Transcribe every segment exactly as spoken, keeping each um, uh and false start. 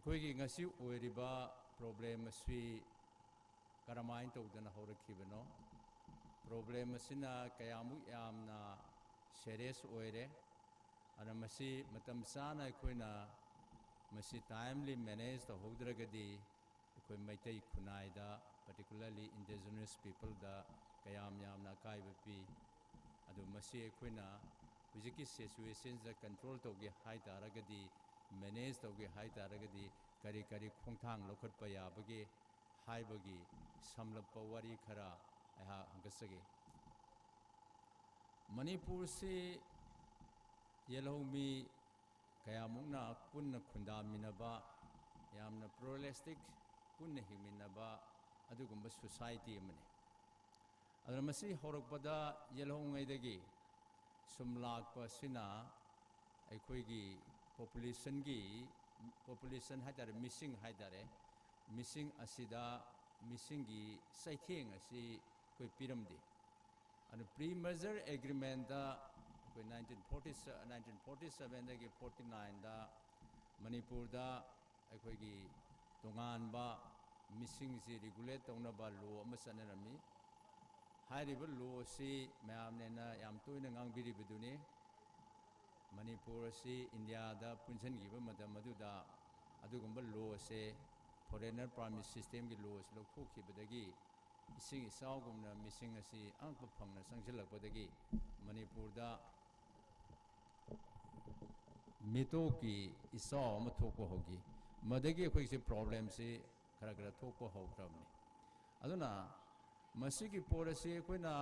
ꯑꯩꯈꯣꯏꯒꯤ ꯉꯁꯤ ꯑꯣꯏꯔꯤꯕ problem ꯑꯁꯤ ꯀꯔꯝꯍꯥꯏꯅ ꯇꯧꯗꯅ ꯍꯧꯔꯛꯈꯤꯕꯅꯣ? Problem ꯑꯁꯤꯅ ꯀꯌꯥꯃꯨꯛ ꯌꯥꯝꯅ serious ꯑꯣꯏꯔꯦ? ꯑꯗꯨꯅ ꯃꯁꯤ ꯃꯇꯝ ꯆꯥꯅ ꯑꯩꯈꯣꯏꯅ ꯃꯁꯤ timely manage ꯇꯧꯍꯧꯗ꯭ꯔꯒꯗꯤ ꯑꯩꯈꯣꯏ ꯃꯩꯇꯩ ꯈꯨꯟꯅꯥꯏꯗ, particularly indigenous peopleꯗ ꯀꯌꯥꯝ ꯌꯥꯝꯅ ꯑꯀꯥꯏꯕ ꯄꯤ꯫ ꯑꯗꯨ ꯃꯁꯤ ꯑꯩꯈꯣꯏꯅ ꯍꯧꯖꯤꯛꯀꯤ situationꯁꯤꯗ control ꯇꯧꯒꯦ ꯍꯥꯏ ꯇꯥꯔꯒꯗꯤ, manage ꯇꯧꯒꯦ ꯍꯥꯏ ꯇꯥꯔꯒꯗꯤ ꯀꯔꯤ ꯀꯔꯤ ꯈꯣꯡꯊꯥꯡ ꯂꯧꯈꯠꯄ ꯌꯥꯕꯒꯦ ꯍꯥꯏꯕꯒꯤ ꯁꯝꯂꯞꯄ ꯋꯥꯔꯤ ꯈꯔ ꯑꯩꯍꯥꯛ ꯍꯪꯒꯠꯆꯒꯦ꯫ ꯃꯅꯤꯄꯨꯔꯁꯤ ꯌꯦꯜꯍꯧꯃꯤ ꯀꯌꯥꯃꯨꯛꯅ ꯄꯨꯟꯅ ꯈꯨꯟꯗꯥꯃꯤꯟꯅꯕ, ꯌꯥꯝꯅ pluralistic, ꯄꯨꯟꯅ ꯍꯤꯡꯃꯤꯟꯅꯕ ꯑꯗꯨꯒꯨꯝꯕ society ꯑꯃꯅꯤ꯫ ꯑꯗꯨꯅ ꯃꯁꯤ ꯍꯧꯔꯛꯄꯗ ꯌꯦꯜꯍꯧꯉꯩꯗꯒꯤ ꯁꯨꯝ ꯂꯥꯛꯄ ꯑꯁꯤꯅ ꯑꯩꯈꯣꯏꯒꯤ populationꯒꯤ, population ꯍꯥꯏ ꯇꯥꯔꯦ, ꯃꯤꯁꯤꯡ ꯍꯥꯏ ꯇꯥꯔꯦ, ꯃꯤꯁꯤꯡ ꯑꯁꯤꯗ ꯃꯤꯁꯤꯡꯒꯤ ꯆꯩꯊꯦꯡ ꯑꯁꯤ ꯑꯩꯈꯣꯏ ꯄꯤꯔꯝꯗꯦ꯫ ꯑꯗꯨ pre-merger agreementꯇ ꯑꯩꯈꯣꯏ nineteen forty, nineteen forty sevenꯗꯒꯤ forty nineꯗ ꯃꯅꯤꯄꯨꯔꯗ ꯑꯩꯈꯣꯏꯒꯤ ꯇꯣꯉꯥꯟꯕ ꯃꯤꯁꯤꯡꯁꯤ regulate ꯇꯧꯅꯕ law ꯑꯃ ꯆꯠꯅꯔꯝꯃꯤ꯫ ꯍꯥꯏꯔꯤꯕ law ꯑꯁꯤ ꯃꯌꯥꯝꯅ ꯌꯥꯝ ꯇꯣꯏꯅ ꯉꯥꯡꯕꯤꯔꯤꯕꯗꯨꯅꯤ꯫ ꯃꯅꯤꯄꯨꯔ ꯑꯁꯤ ꯏꯟꯗꯤꯌꯥꯗ ꯄꯨꯟꯁꯤꯟꯈꯤꯕ ꯃꯇꯝ ꯑꯗꯨꯗ ꯑꯗꯨꯒꯨꯝꯕ law ꯑꯁꯦ, foreigner permit systemꯒꯤ law ꯑꯁꯤ ꯂꯧꯊꯣꯛꯈꯤꯕꯗꯒꯤ ꯏꯁꯤꯡ ꯏꯆꯥꯎꯒꯨꯝꯅ ꯃꯤꯁꯤꯡ ꯑꯁꯤ ꯑꯉꯛꯄ ꯐꯪꯅ ꯆꯪꯁꯤꯜꯂꯛꯄꯗꯒꯤ ꯃꯅꯤꯄꯨꯔꯗ ꯃꯤꯇꯣꯞꯀꯤ ꯏꯆꯥꯎ ꯑꯃ ꯊꯣꯛꯄ ꯍꯧꯈꯤ꯫ ꯃꯗꯒꯤ ꯑꯩꯈꯣꯏꯁꯦ problemꯁꯤ ꯈꯔ ꯈꯔ ꯊꯣꯛꯄ ꯍꯧꯈ꯭ꯔꯕꯅꯤ꯫ ꯑꯗꯨꯅ ꯃꯁꯤꯒꯤ ꯄꯣꯠ ꯑꯁꯤ ꯑꯩꯈꯣꯏꯅ,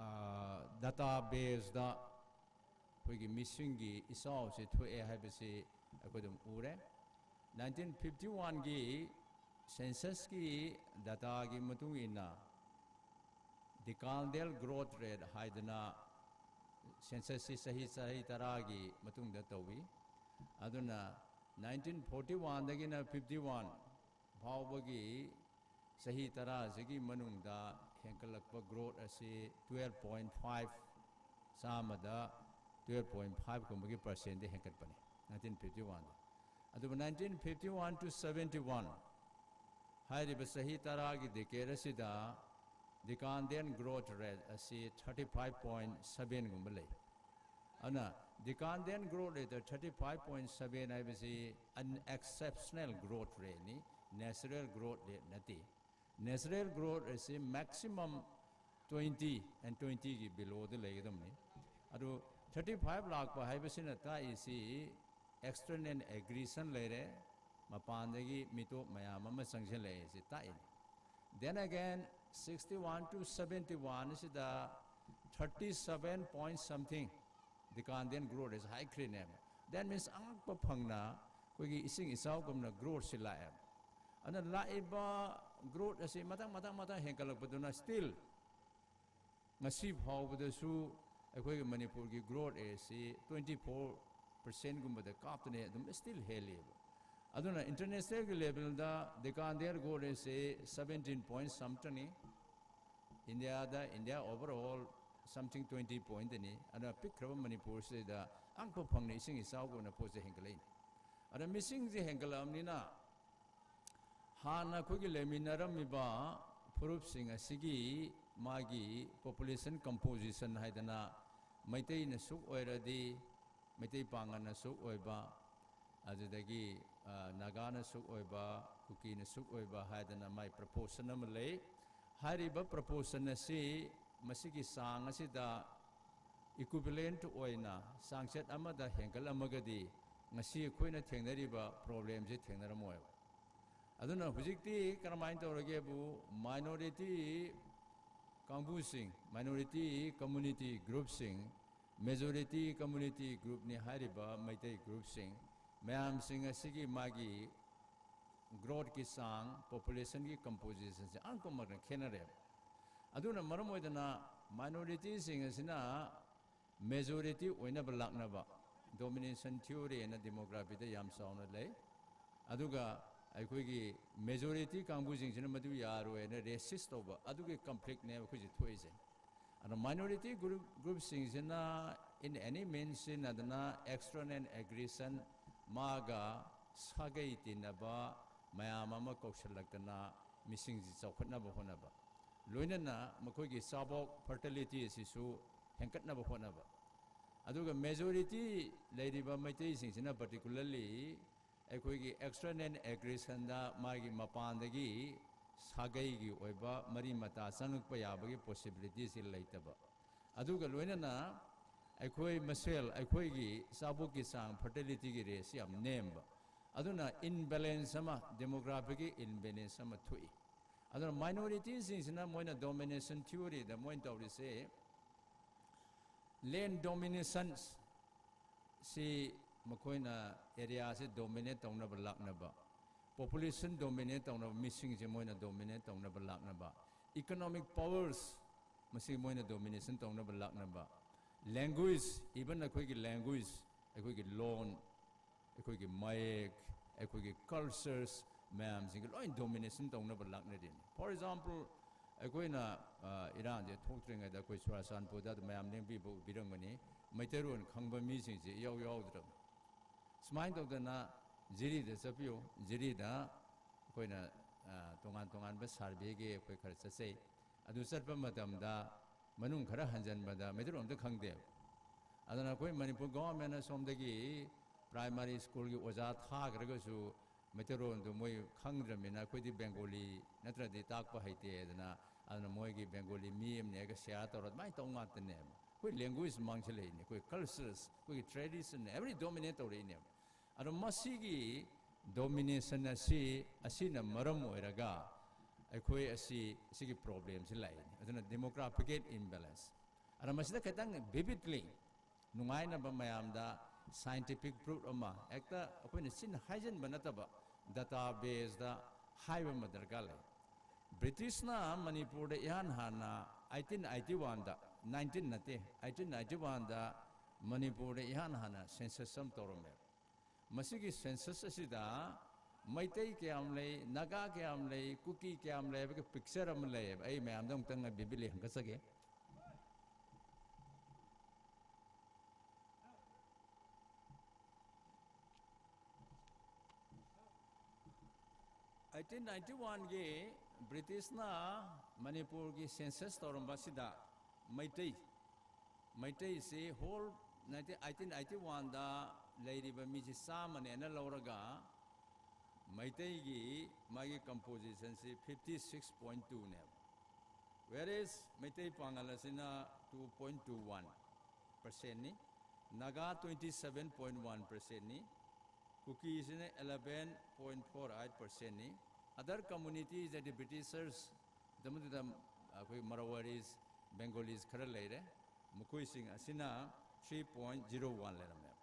ꯑ, databaseꯗ ꯑꯩꯈꯣꯏꯒꯤ ꯃꯤꯁꯤꯡꯒꯤ ꯏꯆꯥꯎꯁꯤ ꯊꯣꯛꯑꯦ ꯍꯥꯏꯕꯁꯤ ꯑꯩꯈꯣꯏ ꯑꯗꯨꯝ ꯎꯔꯦ꯫ Nineteen fifty oneꯒꯤ censusꯀꯤ dataꯒꯤ ꯃꯇꯨꯡ ꯏꯟꯅ decadal growth rate ꯍꯥꯏꯗꯅ censusꯁꯤ ꯆꯍꯤ, ꯆꯍꯤ ꯇꯔꯥꯒꯤ ꯃꯇꯨꯡꯗ ꯇꯧꯏ꯫ ꯑꯗꯨꯅ nineteen forty oneꯗꯒꯤꯅ fifty one ꯐꯥꯎꯕꯒꯤ ꯆꯍꯤ ꯇꯔꯥꯁꯤꯒꯤ ꯃꯅꯨꯡꯗ ꯍꯦꯟꯒꯠꯂꯛꯄ growth ꯑꯁꯤ twelve point five, ꯆꯥꯝꯃꯗ twelve point five ꯀꯨꯝꯕꯒꯤ percentꯗꯤ ꯍꯦꯟꯒꯠꯄꯅꯤ nineteen fifty oneꯗ꯫ ꯑꯗꯨꯕꯨ nineteen fifty one to seventy one ꯍꯥꯏꯔꯤꯕ ꯆꯍꯤ ꯇꯔꯥꯒꯤ decade ꯑꯁꯤꯗ decadal growth rate ꯑꯁꯤ thirty five point seven ꯒꯨꯝꯕ ꯂꯩ꯫ ꯑꯗꯨꯅ decadal growth rate thirty five point seven ꯍꯥꯏꯕꯁꯤ unexceptional growth rateꯅꯤ, natural growth rate ꯅꯠꯇꯦ꯫ Natural growth ꯑꯁꯤ maximum twenty and twenty ꯒꯤ belowꯗ ꯂꯩꯒꯗꯕꯅꯤ꯫ ꯑꯗꯨ thirty five ꯂꯥꯛꯄ ꯍꯥꯏꯕꯁꯤꯅ ꯇꯥꯛꯏꯁꯤ external aggression ꯂꯩꯔꯦ, ꯃꯄꯥꯟꯗꯒꯤ ꯃꯤꯇꯣꯞ ꯃꯌꯥꯝ ꯑꯃ ꯆꯪꯁꯤꯜꯂꯛꯑꯦ ꯁꯤ ꯇꯥꯛꯏꯅꯤ꯫ Then again, sixty one to seventy one ꯑꯁꯤꯗ thirty seven point something decadal growth ꯑꯁꯤ ꯍꯥꯏꯈ꯭ꯔꯤꯅꯦꯕ꯫ That means ꯑꯉꯛꯄ ꯐꯪꯅ ꯑꯩꯈꯣꯏꯒꯤ ꯏꯁꯤꯡ ꯏꯆꯥꯎꯒꯨꯝꯅ growthꯁꯤ ꯂꯥꯛꯑꯦꯕ꯫ ꯑꯗꯨꯅ ꯂꯥꯛꯏꯕ growth ꯑꯁꯤ ꯃꯊꯪ ꯃꯊꯪ ꯃꯊꯪ ꯍꯦꯟꯒꯠꯂꯛꯄꯗꯨꯅ still ꯉꯁꯤ ꯐꯥꯎꯕꯗꯁꯨ ꯑꯩꯈꯣꯏꯒꯤ ꯃꯅꯤꯄꯨꯔꯒꯤ growth rateꯁꯤ twenty four percentꯒꯨꯝꯕꯗ ꯀꯥꯞꯇꯅ ꯑꯗꯨꯝ still ꯍꯦꯜꯂꯤꯕ꯫ ꯑꯗꯨꯅ internationalꯒꯤ levelꯗ decadal growth rateꯁꯤ seventeen point somethingꯅꯤ꯫ ꯏꯟꯗꯤꯌꯥꯗ, ꯏꯟꯗꯤꯌꯥ overall something twenty pointꯅꯤ꯫ ꯑꯗꯨꯅ ꯄꯤꯛꯈ꯭ꯔꯕ ꯃꯅꯤꯄꯨꯔꯁꯤꯗ ꯑꯉꯛꯄ ꯐꯪꯅ ꯏꯁꯤꯡ ꯏꯆꯥꯎꯒꯨꯝꯅ ꯄꯣꯠꯁꯦ ꯍꯦꯟꯒꯠꯂꯛꯏꯅꯤ꯫ ꯑꯗ ꯃꯤꯁꯤꯡꯁꯦ ꯍꯦꯟꯒꯠꯂꯛꯑꯕꯅꯤꯅ ꯍꯥꯟꯅ ꯑꯩꯈꯣꯏꯒꯤ ꯂꯩꯃꯤꯟꯅꯔꯝꯃꯤꯕ ꯐꯨꯔꯨꯞꯁꯤꯡ ꯑꯁꯤꯒꯤ ꯃꯥꯒꯤ population composition ꯍꯥꯏꯗꯅ ꯃꯩꯇꯩꯅ ꯁꯨꯛ ꯑꯣꯏꯔꯗꯤ ꯃꯩꯇꯩ ꯄꯥꯡꯒꯜꯅ ꯁꯨꯛ ꯑꯣꯏꯕ, ꯑꯗꯨꯗꯒꯤ, ꯑ, ꯅꯥꯒꯥꯅ ꯁꯨꯛ ꯑꯣꯏꯕ, ꯀꯨꯀꯤꯅ ꯁꯨꯛ ꯑꯣꯏꯕ ꯍꯥꯏꯗꯅ ꯃꯥꯏ proportion ꯑꯃ ꯂꯩ꯫ ꯍꯥꯏꯔꯤꯕ proportion ꯑꯁꯤ ꯃꯁꯤꯒꯤ ꯆꯥꯡ ꯑꯁꯤꯗ equivalent ꯑꯣꯏꯅ ꯆꯥꯡꯆꯠ ꯑꯃꯗ ꯍꯦꯟꯒꯠꯂꯝꯃꯒꯗꯤ ꯉꯁꯤ ꯑꯩꯈꯣꯏꯅ ꯊꯦꯡꯅꯔꯤꯕ problemꯁꯤ ꯊꯦꯡꯅꯔꯝꯃꯣꯏꯕ꯫ ꯑꯗꯨꯅ ꯍꯧꯖꯤꯛꯇꯤ ꯀꯔꯝꯍꯥꯏꯅ ꯇꯧꯔꯒꯦꯕꯨ minority ꯀꯥꯡꯕꯨꯁꯤꯡ, minority community groupꯁꯤꯡ, majority community groupꯅꯤ ꯍꯥꯏꯔꯤꯕ ꯃꯩꯇꯩ groupꯁꯤꯡ ꯃꯌꯥꯝꯁꯤꯡ ꯑꯁꯤꯒꯤ ꯃꯥꯒꯤ growthꯀꯤ ꯆꯥꯡ, populationꯒꯤ compositionꯁꯦ ꯑꯉꯛꯄ ꯃꯑꯣꯡꯗ ꯈꯦꯠꯅꯔꯦꯕ꯫ ꯑꯗꯨꯅ ꯃꯔꯝ ꯑꯣꯏꯗꯅ minorityꯁꯤꯡ ꯑꯁꯤꯅ majority ꯑꯣꯏꯅꯕ ꯂꯥꯛꯅꯕ domination theory ꯍꯥꯏꯅ demographyꯗ ꯌꯥꯝ ꯆꯥꯎꯅ ꯂꯩ꯫ ꯑꯗꯨꯒ ꯑꯩꯈꯣꯏꯒꯤ majority ꯀꯥꯡꯕꯨꯁꯤꯡꯁꯤꯅ ꯃꯗꯨ ꯌꯥꯔꯣꯏꯅ resist ꯇꯧꯕ, ꯑꯗꯨꯒꯤ conflictꯅꯦꯕ ꯑꯩꯈꯣꯏꯁꯦ ꯊꯣꯛꯏꯁꯦ꯫ ꯑꯗꯣ minority group, groupꯁꯤꯡꯁꯤꯅ in any means ꯁꯤꯖꯤꯟꯅꯗꯅ external aggression ꯃꯥꯒ ꯁꯥꯒꯩ ꯇꯤꯟꯅꯕ ꯃꯌꯥꯝ ꯑꯃ ꯀꯧꯁꯜꯂꯛꯇꯅ ꯃꯤꯁꯤꯡꯁꯤ ꯆꯥꯎꯈꯠꯅꯕ ꯍꯣꯠꯅꯕ, ꯂꯣꯏꯅꯅ ꯃꯈꯣꯏꯒꯤ ꯆꯥꯕꯣꯛ, fertility, ꯑꯁꯤꯁꯨ ꯍꯦꯟꯒꯠꯅꯕ ꯍꯣꯠꯅꯕ, ꯑꯗꯨꯒ majority ꯂꯩꯔꯤꯕ ꯃꯩꯇꯩꯁꯤꯡꯁꯤꯅ particularly ꯑꯩꯈꯣꯏꯒꯤ external aggressionꯗ ꯃꯥꯒꯤ ꯃꯄꯥꯟꯗꯒꯤ ꯁꯥꯒꯩꯒꯤ ꯑꯣꯏꯕ ꯃꯔꯤ ꯃꯇꯥ ꯆꯪꯉꯛꯄ ꯌꯥꯕꯒꯤ possibilityꯁꯤ ꯂꯩꯇꯕ, ꯑꯗꯨꯒ ꯂꯣꯏꯅꯅ ꯑꯩꯈꯣꯏ ꯃꯁꯦꯜ, ꯑꯩꯈꯣꯏꯒꯤ ꯆꯥꯕꯣꯛꯀꯤ ꯆꯥꯡ, fertilityꯒꯤ rateꯁꯤ ꯌꯥꯝ ꯅꯦꯝꯕ, ꯑꯗꯨꯅ imbalance ꯑꯃ, demographicꯀꯤ imbalance ꯑꯃ ꯊꯣꯛꯏ꯫ ꯑꯗꯨꯅ minorityꯁꯤꯡꯁꯤꯅ ꯃꯣꯏꯅ domination theoryꯗ ꯃꯣꯏꯅ ꯇꯧꯔꯤꯁꯦ land domination ꯁꯤ, ꯃꯈꯣꯏꯅ areaꯁꯤ dominate ꯇꯧꯅꯕ ꯂꯥꯛꯅꯕ, population dominate ꯇꯧꯅꯕ, ꯃꯤꯁꯤꯡꯁꯦ ꯃꯣꯏꯅ dominate ꯇꯧꯅꯕ ꯂꯥꯛꯅꯕ, economic powers ꯃꯁꯤ ꯃꯣꯏꯅ domination ꯇꯧꯅꯕ ꯂꯥꯛꯅꯕ, language, even ꯑꯩꯈꯣꯏꯒꯤ language, ꯑꯩꯈꯣꯏꯒꯤ ꯂꯣꯟ, ꯑꯩꯈꯣꯏꯒꯤ ꯃꯌꯦꯛ, ꯑꯩꯈꯣꯏꯒꯤ cultures ꯃꯌꯥꯝꯁꯤꯡꯒꯤ ꯂꯣꯏ domination ꯇꯧꯅꯕ ꯂꯥꯛꯅꯔꯤꯅꯤ꯫ For example, ꯑꯩꯈꯣꯏꯅ, ꯑ, ꯏꯔꯥꯡꯁꯦ ꯊꯣꯛꯇ꯭ꯔꯤꯉꯩꯗ ꯑꯩꯈꯣꯏ ꯆꯨꯔꯥꯆꯥꯟꯄꯨꯔꯗ ꯑꯗꯨ ꯃꯌꯥꯝ ꯂꯦꯡꯕꯤꯕ ꯎꯕꯤꯔꯝꯒꯅꯤ, ꯃꯩꯇꯩꯔꯣꯟ ꯈꯪꯕ ꯃꯤꯁꯤꯡꯁꯦ ꯏꯌꯥꯎ ꯌꯥꯎꯗ꯭ꯔꯕꯅꯤ꯫ ꯁꯨꯃꯥꯏꯅ ꯇꯧꯗꯅ ꯖꯤꯔꯤꯗ ꯆꯠꯄꯤꯌꯨ, ꯖꯤꯔꯤꯗ ꯑꯩꯈꯣꯏꯅ, ꯑ, ꯇꯣꯉꯥꯟ ꯇꯣꯉꯥꯟꯕ surveyꯒꯤ ꯑꯩꯈꯣꯏ ꯈꯔ ꯆꯠꯆꯩ꯫ ꯑꯗꯨ ꯆꯠꯄ ꯃꯇꯝꯗ ꯃꯅꯨꯡ ꯈꯔ ꯍꯟꯖꯟꯕꯗ ꯃꯩꯇꯩꯔꯣꯟ ꯑꯝꯇ ꯈꯪꯗꯦꯕ꯫ ꯑꯗꯨꯅ ꯑꯩꯈꯣꯏ ꯃꯅꯤꯄꯨꯔ governmentꯅ ꯁꯣꯝꯗꯒꯤ primary schoolꯒꯤ ꯑꯣꯖꯥ ꯊꯥꯈ꯭ꯔꯒꯁꯨ ꯃꯩꯇꯩꯔꯣꯟꯗꯨ ꯃꯣꯏ ꯈꯪꯗ꯭ꯔꯕꯅꯤꯅ ꯑꯩꯈꯣꯏꯗꯤ Bengali ꯅꯠꯇ꯭ꯔꯗꯤ ꯇꯥꯛꯄ ꯍꯩꯇꯦ ꯑꯗꯨꯅ, ꯑꯗꯨꯅ ꯃꯣꯏꯒꯤ Bengali ꯃꯤ ꯑꯃ ꯅꯦꯛꯑꯒ share ꯇꯧꯔ ꯑꯗꯨꯃꯥꯏꯅ ꯇꯧ ꯉꯥꯛꯇꯅꯦꯕ꯫ ꯑꯩꯈꯣꯏ language ꯃꯥꯡꯁꯤꯜꯂꯛꯏꯅꯦ, ꯑꯩꯈꯣꯏ cultures, ꯑꯩꯈꯣꯏꯒꯤ tradition, every dominate ꯇꯧꯔꯛꯏꯅꯦꯕ꯫ ꯑꯗꯣ ꯃꯁꯤꯒꯤ domination ꯑꯁꯤ, ꯑꯁꯤꯅ ꯃꯔꯝ ꯑꯣꯏꯔꯒ ꯑꯩꯈꯣꯏ ꯑꯁꯤ, ꯑꯁꯤꯒꯤ problemꯁꯤ ꯂꯥꯛꯏꯅꯤ꯫ ꯑꯗꯨꯅ demographical imbalance꯫ ꯑꯗꯣ ꯃꯁꯤꯗ ꯈꯤꯇꯪ vividly ꯅꯨꯡꯉꯥꯏꯅꯕ ꯃꯌꯥꯝꯗ scientific proof ꯑꯃ, ꯍꯦꯛꯇ ꯑꯩꯈꯣꯏꯅ ꯆꯤꯟ ꯍꯥꯏꯖꯤꯟꯕ ꯅꯠꯇꯕ databaseꯗ ꯍꯥꯏꯕ ꯑꯃ ꯗꯔꯀꯥꯔ ꯂꯩ꯫ Britishꯅ ꯃꯅꯤꯄꯨꯔꯗ ꯏꯍꯥꯟ ꯍꯥꯟꯅ eighteen eighty oneꯗ, nineteen ꯅꯠꯇꯦ, eighteen eighty oneꯗ ꯃꯅꯤꯄꯨꯔꯗ ꯏꯍꯥꯟ ꯍꯥꯟꯅ census ꯑꯃ ꯇꯧꯔꯝꯃꯦ꯫ ꯃꯁꯤꯒꯤ census ꯑꯁꯤꯗ ꯃꯩꯇꯩ ꯀꯌꯥꯝ ꯂꯩ, ꯅꯥꯒꯥ ꯀꯌꯥꯝ ꯂꯩ, ꯀꯨꯀꯤ ꯀꯌꯥꯝ ꯂꯩ ꯍꯥꯏꯕꯒꯤ picture ꯑꯃ ꯂꯩꯌꯦꯕ꯫ ꯑꯩ ꯃꯌꯥꯝꯗ ꯑꯃꯨꯛꯇꯪ vividly ꯍꯪꯒꯠꯆꯒꯦ꯫ ꯑꯩꯠꯇꯤꯟ ꯅꯥꯏꯟꯇꯤ ꯋꯥꯟꯒꯤ ꯕ꯭ꯔꯤꯇꯤꯁꯅ ꯃꯅꯤꯄꯨꯔꯒꯤ ꯁꯦꯟꯁꯁ ꯇꯧꯔꯝꯕ ꯑꯁꯤꯗ ꯃꯩꯇꯩ, ꯃꯩꯇꯩꯁꯤ ꯍꯣꯜ ꯑꯩꯠꯇꯤꯟ ꯑꯩꯠꯇꯤ ꯋꯥꯟꯗ ꯂꯩꯔꯤꯕ ꯃꯤꯁꯤ ꯆꯥꯝꯃꯅꯦꯅ ꯂꯧꯔꯒ ꯃꯩꯇꯩꯒꯤ ꯃꯥꯒꯤ ꯀꯝꯄꯣꯖꯤꯁꯟꯁꯤ ꯐꯤꯐꯇꯤ ꯁꯤꯛꯁ ꯄꯣꯏꯟ ꯇꯨꯅꯦꯕ꯫ Whereas ꯃꯩꯇꯩ ꯄꯥꯉꯜ ꯑꯁꯤꯅ ꯇꯨ ꯄꯣꯏꯟ ꯇꯨ ꯋꯥꯟ ꯄꯔꯁꯦꯟꯅꯤ, Naga twenty seven point one ꯄꯔꯁꯦꯟꯅꯤ, ꯀꯨꯀꯤꯁꯤꯅ ꯑꯦꯂꯚꯦꯟ ꯄꯣꯏꯟ ꯐꯣꯔ ꯑꯩꯠ ꯄꯔꯁꯦꯟꯅꯤ꯫ Other communities that the Britishers, ꯃꯇꯝꯗꯨꯗ ꯑꯩꯈꯣꯏ ꯃꯔꯋꯥꯔꯤꯁ, ꯕꯦꯡꯒꯣꯂꯤꯁ ꯈꯔ ꯂꯩꯔꯦ, ꯃꯈꯣꯏꯁꯤꯡ ꯑꯁꯤꯅ ꯊ꯭ꯔꯤ ꯄꯣꯏꯟ ꯖꯤꯔꯣ ꯋꯥꯟ ꯂꯩꯔꯝꯃꯦꯕ꯫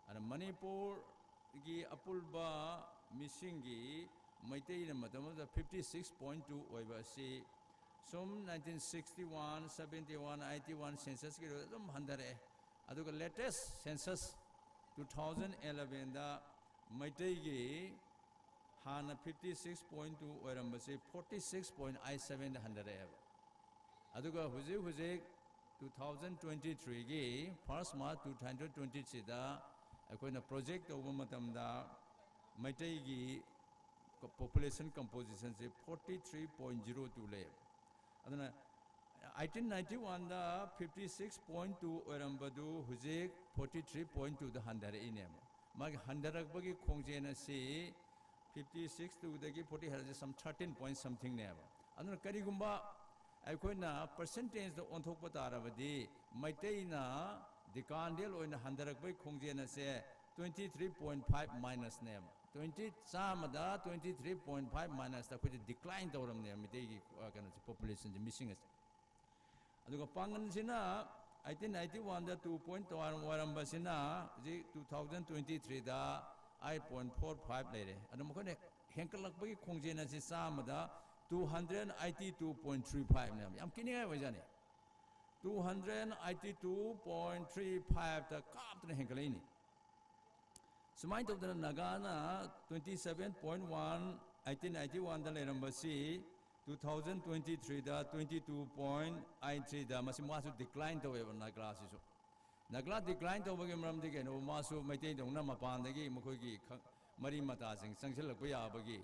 ꯑꯗꯨꯅ ꯃꯅꯤꯄꯨꯔꯒꯤ ꯑꯄꯨꯟꯕ ꯃꯤꯁꯤꯡꯒꯤ ꯃꯩꯇꯩꯅ ꯃꯇꯝ ꯑꯃꯗ ꯐꯤꯐꯇꯤ ꯁꯤꯛꯁ ꯄꯣꯏꯟ ꯇꯨ ꯑꯣꯏꯕ ꯑꯁꯤ ꯁꯨꯝ nineteen sixty one, seventy one, eighty one ꯁꯦꯟꯁꯁꯀꯤꯗꯨꯗ ꯑꯗꯨꯝ ꯍꯟꯊꯔꯛꯑꯦ꯫ ꯑꯗꯨꯒ latest census two thousand elevenꯗ ꯃꯩꯇꯩꯒꯤ ꯍꯥꯟꯅ ꯐꯤꯐꯇꯤ ꯁꯤꯛꯁ ꯄꯣꯏꯟ ꯇꯨ ꯑꯣꯏꯔꯝꯕꯁꯤ ꯐꯣꯔꯇꯤ ꯁꯤꯛꯁ ꯄꯣꯏꯟ ꯑꯩꯠ ꯁꯕꯦꯟꯗ ꯍꯟꯊꯔꯛꯑꯦꯕ꯫ ꯑꯗꯨꯒ ꯍꯧꯖꯤꯛ ꯍꯧꯖꯤꯛ two thousand twenty threeꯒꯤ first March two thousand twenty threeꯗ ꯑꯩꯈꯣꯏꯅ ꯄ꯭ꯔꯣꯖꯦꯛ ꯇꯧꯕ ꯃꯇꯝꯗ ꯃꯩꯇꯩꯒꯤ population compositionꯁꯦ forty three point zero two ꯂꯩꯌꯦꯕ꯫ ꯑꯗꯨꯅ eighteen ninety oneꯗ fifty six point two ꯑꯣꯏꯔꯝꯕꯗꯨ ꯍꯧꯖꯤꯛ forty three point twoꯗ ꯍꯟꯊꯔꯛꯏꯅꯦꯕ꯫ ꯃꯥꯒꯤ ꯍꯟꯊꯔꯛꯄꯒꯤ ꯈꯣꯡꯖꯦꯜ ꯑꯁꯤ fifty six twoꯗꯒꯤ forty ꯍꯥꯏꯔꯁꯦ some thirteen point somethingꯅꯦꯕ꯫ ꯑꯗꯨꯅ ꯀꯔꯤꯒꯨꯝꯕ ꯑꯩꯈꯣꯏꯅ percentageꯇ ꯑꯣꯟꯊꯣꯛꯄ ꯇꯥꯔꯕꯗꯤ ꯃꯩꯇꯩꯅ decadal ꯑꯣꯏꯅ ꯍꯟꯊꯔꯛꯄꯒꯤ ꯈꯣꯡꯖꯦꯜ ꯑꯁꯦ twenty three point five minusꯅꯦꯕ꯫ Twenty, ꯆꯥꯝꯃꯗ twenty three point five minusꯇ ꯑꯩꯈꯣꯏꯗꯤ decline ꯇꯧꯔꯝꯅꯦꯕ ꯃꯩꯇꯩꯒꯤ, ꯑ, ꯀꯩꯅꯣꯁꯦ, populationꯁꯦ, ꯃꯤꯁꯤꯡ ꯑꯁꯦ꯫ ꯑꯗꯨꯒ ꯄꯥꯡꯒꯜꯁꯤꯅ eighteen ninety oneꯗ two point one ꯑꯣꯏꯔꯝꯕꯁꯤꯅ ꯍꯧꯖꯤꯛ two thousand twenty threeꯗ eight point four five ꯂꯩꯔꯦ꯫ ꯑꯗꯨ ꯃꯈꯣꯏꯅ ꯍꯦꯟꯀꯠꯂꯛꯄꯒꯤ ꯈꯣꯡꯖꯦꯜ ꯑꯁꯤ ꯆꯥꯝꯃꯗ two hundred eighty two point three fiveꯅꯦꯕ꯫ ꯌꯥꯝ ꯀꯤꯅꯤꯡꯉꯥꯏ ꯑꯣꯏꯖꯥꯠꯅꯤ꯫ Two hundred eighty two point three fiveꯇ ꯀꯥꯞꯇꯅ ꯍꯦꯟꯒꯠꯂꯛꯏꯅꯤ꯫ ꯁꯨꯃꯥꯏꯅ ꯇꯧꯗꯅ ꯅꯥꯒꯥꯅ twenty seven point one eighteen ninety oneꯗ ꯂꯩꯔꯝꯕꯁꯤ two thousand twenty threeꯗ twenty two point eight threeꯗ ꯃꯁꯤ ꯃꯥꯁꯨ decline ꯇꯧꯋꯦꯕ ꯅꯥꯒꯥꯁꯤꯁꯨ꯫ ꯅꯥꯒꯥ decline ꯇꯧꯕꯒꯤ ꯃꯔꯝꯗꯤ ꯀꯩꯅꯣ? ꯃꯥꯁꯨ ꯃꯩꯇꯩꯗꯧꯅ ꯃꯄꯥꯟꯗꯒꯤ ꯃꯈꯣꯏꯒꯤ ꯈ-, ꯃꯔꯤ ꯃꯇꯥꯁꯤꯡ ꯆꯪꯁꯤꯜꯂꯛꯄ ꯌꯥꯕꯒꯤ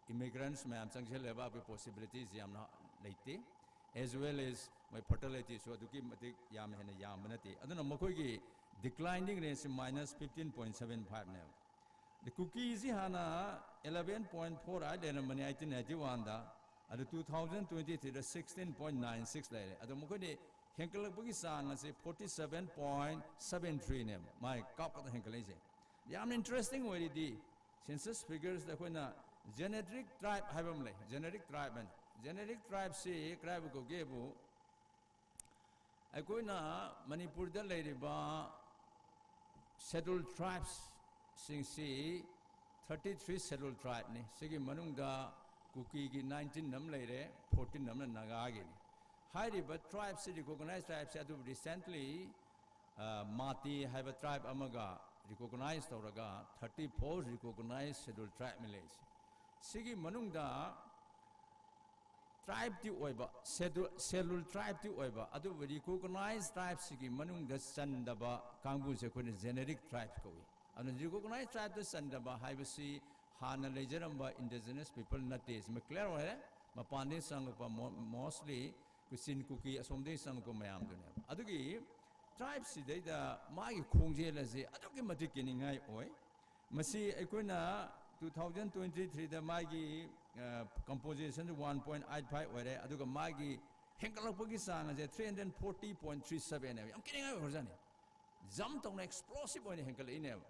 immigrants ꯃꯌꯥꯝ ꯆꯪꯁꯤꯜꯂꯦ, ꯚꯥꯞꯀꯤ possibilities ꯌꯥꯝꯅ ꯂꯩꯇꯦ꯫ As well as ꯃꯣꯏ fertilityꯁꯨ ꯑꯗꯨꯛꯀꯤ ꯃꯇꯤꯛ ꯌꯥꯝ ꯍꯦꯟꯅ ꯌꯥꯝꯕ ꯅꯠꯇꯦ꯫ ꯑꯗꯨꯅ ꯃꯈꯣꯏꯒꯤ declining rangeꯁꯤ minus fifteen point seven fiveꯅꯦꯕ꯫ ꯑꯗ ꯀꯨꯀꯤꯁꯤ ꯍꯥꯟꯅ eleven point four eight ꯂꯩꯔꯝꯕꯅꯤ eighteen ninety oneꯗ, ꯑꯗꯨ two thousand twenty threeꯗ sixteen point nine six ꯂꯩꯔꯦ꯫ ꯑꯗꯣ ꯃꯈꯣꯏꯗꯤ ꯍꯦꯟꯒꯠꯂꯛꯄꯒꯤ ꯆꯥꯡ ꯑꯁꯤ forty seven point seven threeꯅꯦꯕ, ꯃꯥꯏ ꯀꯥꯞ ꯀꯥꯞꯇ ꯍꯦꯟꯒꯠꯂꯛꯏꯁꯦ꯫ ꯌꯥꯝꯅ interesting ꯑꯣꯏꯔꯤꯗꯤ, census figuresꯇ ꯑꯩꯈꯣꯏꯅ generic tribe ꯍꯥꯏꯕ ꯑꯃ ꯂꯩ꯫ Generic tribe ꯍꯥꯏꯅ, generic tribeꯁꯤ ꯀꯗꯥꯏꯕꯨ ꯀꯧꯒꯦꯕꯨ, ꯑꯩꯈꯣꯏꯅ ꯃꯅꯤꯄꯨꯔꯗ ꯂꯩꯔꯤꯕ scheduled tribesꯁꯤꯡꯁꯤ thirty three scheduled tribeꯅꯤ꯫ ꯁꯤꯒꯤ ꯃꯅꯨꯡꯗ ꯀꯨꯀꯤꯒꯤ nineteen ꯑꯃ ꯂꯩꯔꯦ, fourteen ꯑꯃꯅ ꯅꯥꯒꯥꯒꯤꯅꯤ꯫ ꯍꯥꯏꯔꯤꯕ tribeꯁꯤ, recognized tribeꯁꯤ ꯑꯗꯨꯕꯨ recently ꯃꯥꯇꯤ ꯍꯥꯏꯕ tribe ꯑꯃꯒ recognize ꯇꯧꯔꯒ thirty four recognized scheduled tribe ꯑꯃ ꯂꯩꯔꯤꯁꯦ꯫ ꯁꯤꯒꯤ ꯃꯅꯨꯡꯗ tribeꯇꯤ ꯑꯣꯏꯕ, scheduled, scheduled tribeꯇꯤ ꯑꯣꯏꯕ, ꯑꯗꯨꯕꯨ recognized tribeꯁꯤꯒꯤ ꯃꯅꯨꯡꯗ ꯆꯟꯗꯕ ꯀꯥꯡꯕꯨꯁꯦ ꯑꯩꯈꯣꯏꯅ generic tribe ꯀꯧꯏ꯫ ꯑꯗꯨꯅ recognized tribeꯇ ꯆꯟꯗꯕ ꯍꯥꯏꯕꯁꯤ ꯍꯥꯟꯅ ꯂꯩꯖꯔꯝꯕ indigenous people ꯅꯠꯇꯦ, ꯁꯤꯃ clear ꯑꯣꯏꯔꯦ꯫ ꯃꯄꯥꯟꯗꯒꯤ ꯆꯪꯂꯛꯄ mo-, mostly ꯀꯨꯆꯤꯟ ꯀꯨꯀꯤ ꯑꯁꯣꯝꯗꯒꯤ ꯆꯪꯂꯛꯄ ꯃꯌꯥꯝꯗꯨꯅꯦꯕ꯫ ꯑꯗꯨꯒꯤ tribeꯁꯤꯗꯩꯗ ꯃꯥꯒꯤ ꯈꯣꯡꯖꯦꯜ ꯑꯁꯤ ꯑꯗꯨꯛꯀꯤ ꯃꯇꯤꯛ ꯀꯤꯅꯤꯡꯉꯥꯏ ꯑꯣꯏ꯫ ꯃꯁꯤ ꯑꯩꯈꯣꯏꯅ two thousand twenty threeꯗ ꯃꯥꯒꯤ composition one point eight five ꯑꯣꯏꯔꯦ, ꯑꯗꯨꯒ ꯃꯥꯒꯤ ꯍꯦꯟꯒꯠꯂꯛꯄꯒꯤ ꯆꯥꯡ ꯑꯁꯦ three hundred forty point three seven ꯍꯥꯏꯕ ꯌꯥꯝ ꯀꯤꯅꯤꯡꯉꯥꯏ ꯑꯣꯏꯈ꯭ꯔꯖꯥꯠꯅꯤ꯫ Jump ꯇꯧꯅ explosive ꯑꯣꯏꯅ ꯍꯦꯟꯒꯠꯂꯛꯏꯅꯦꯕ꯫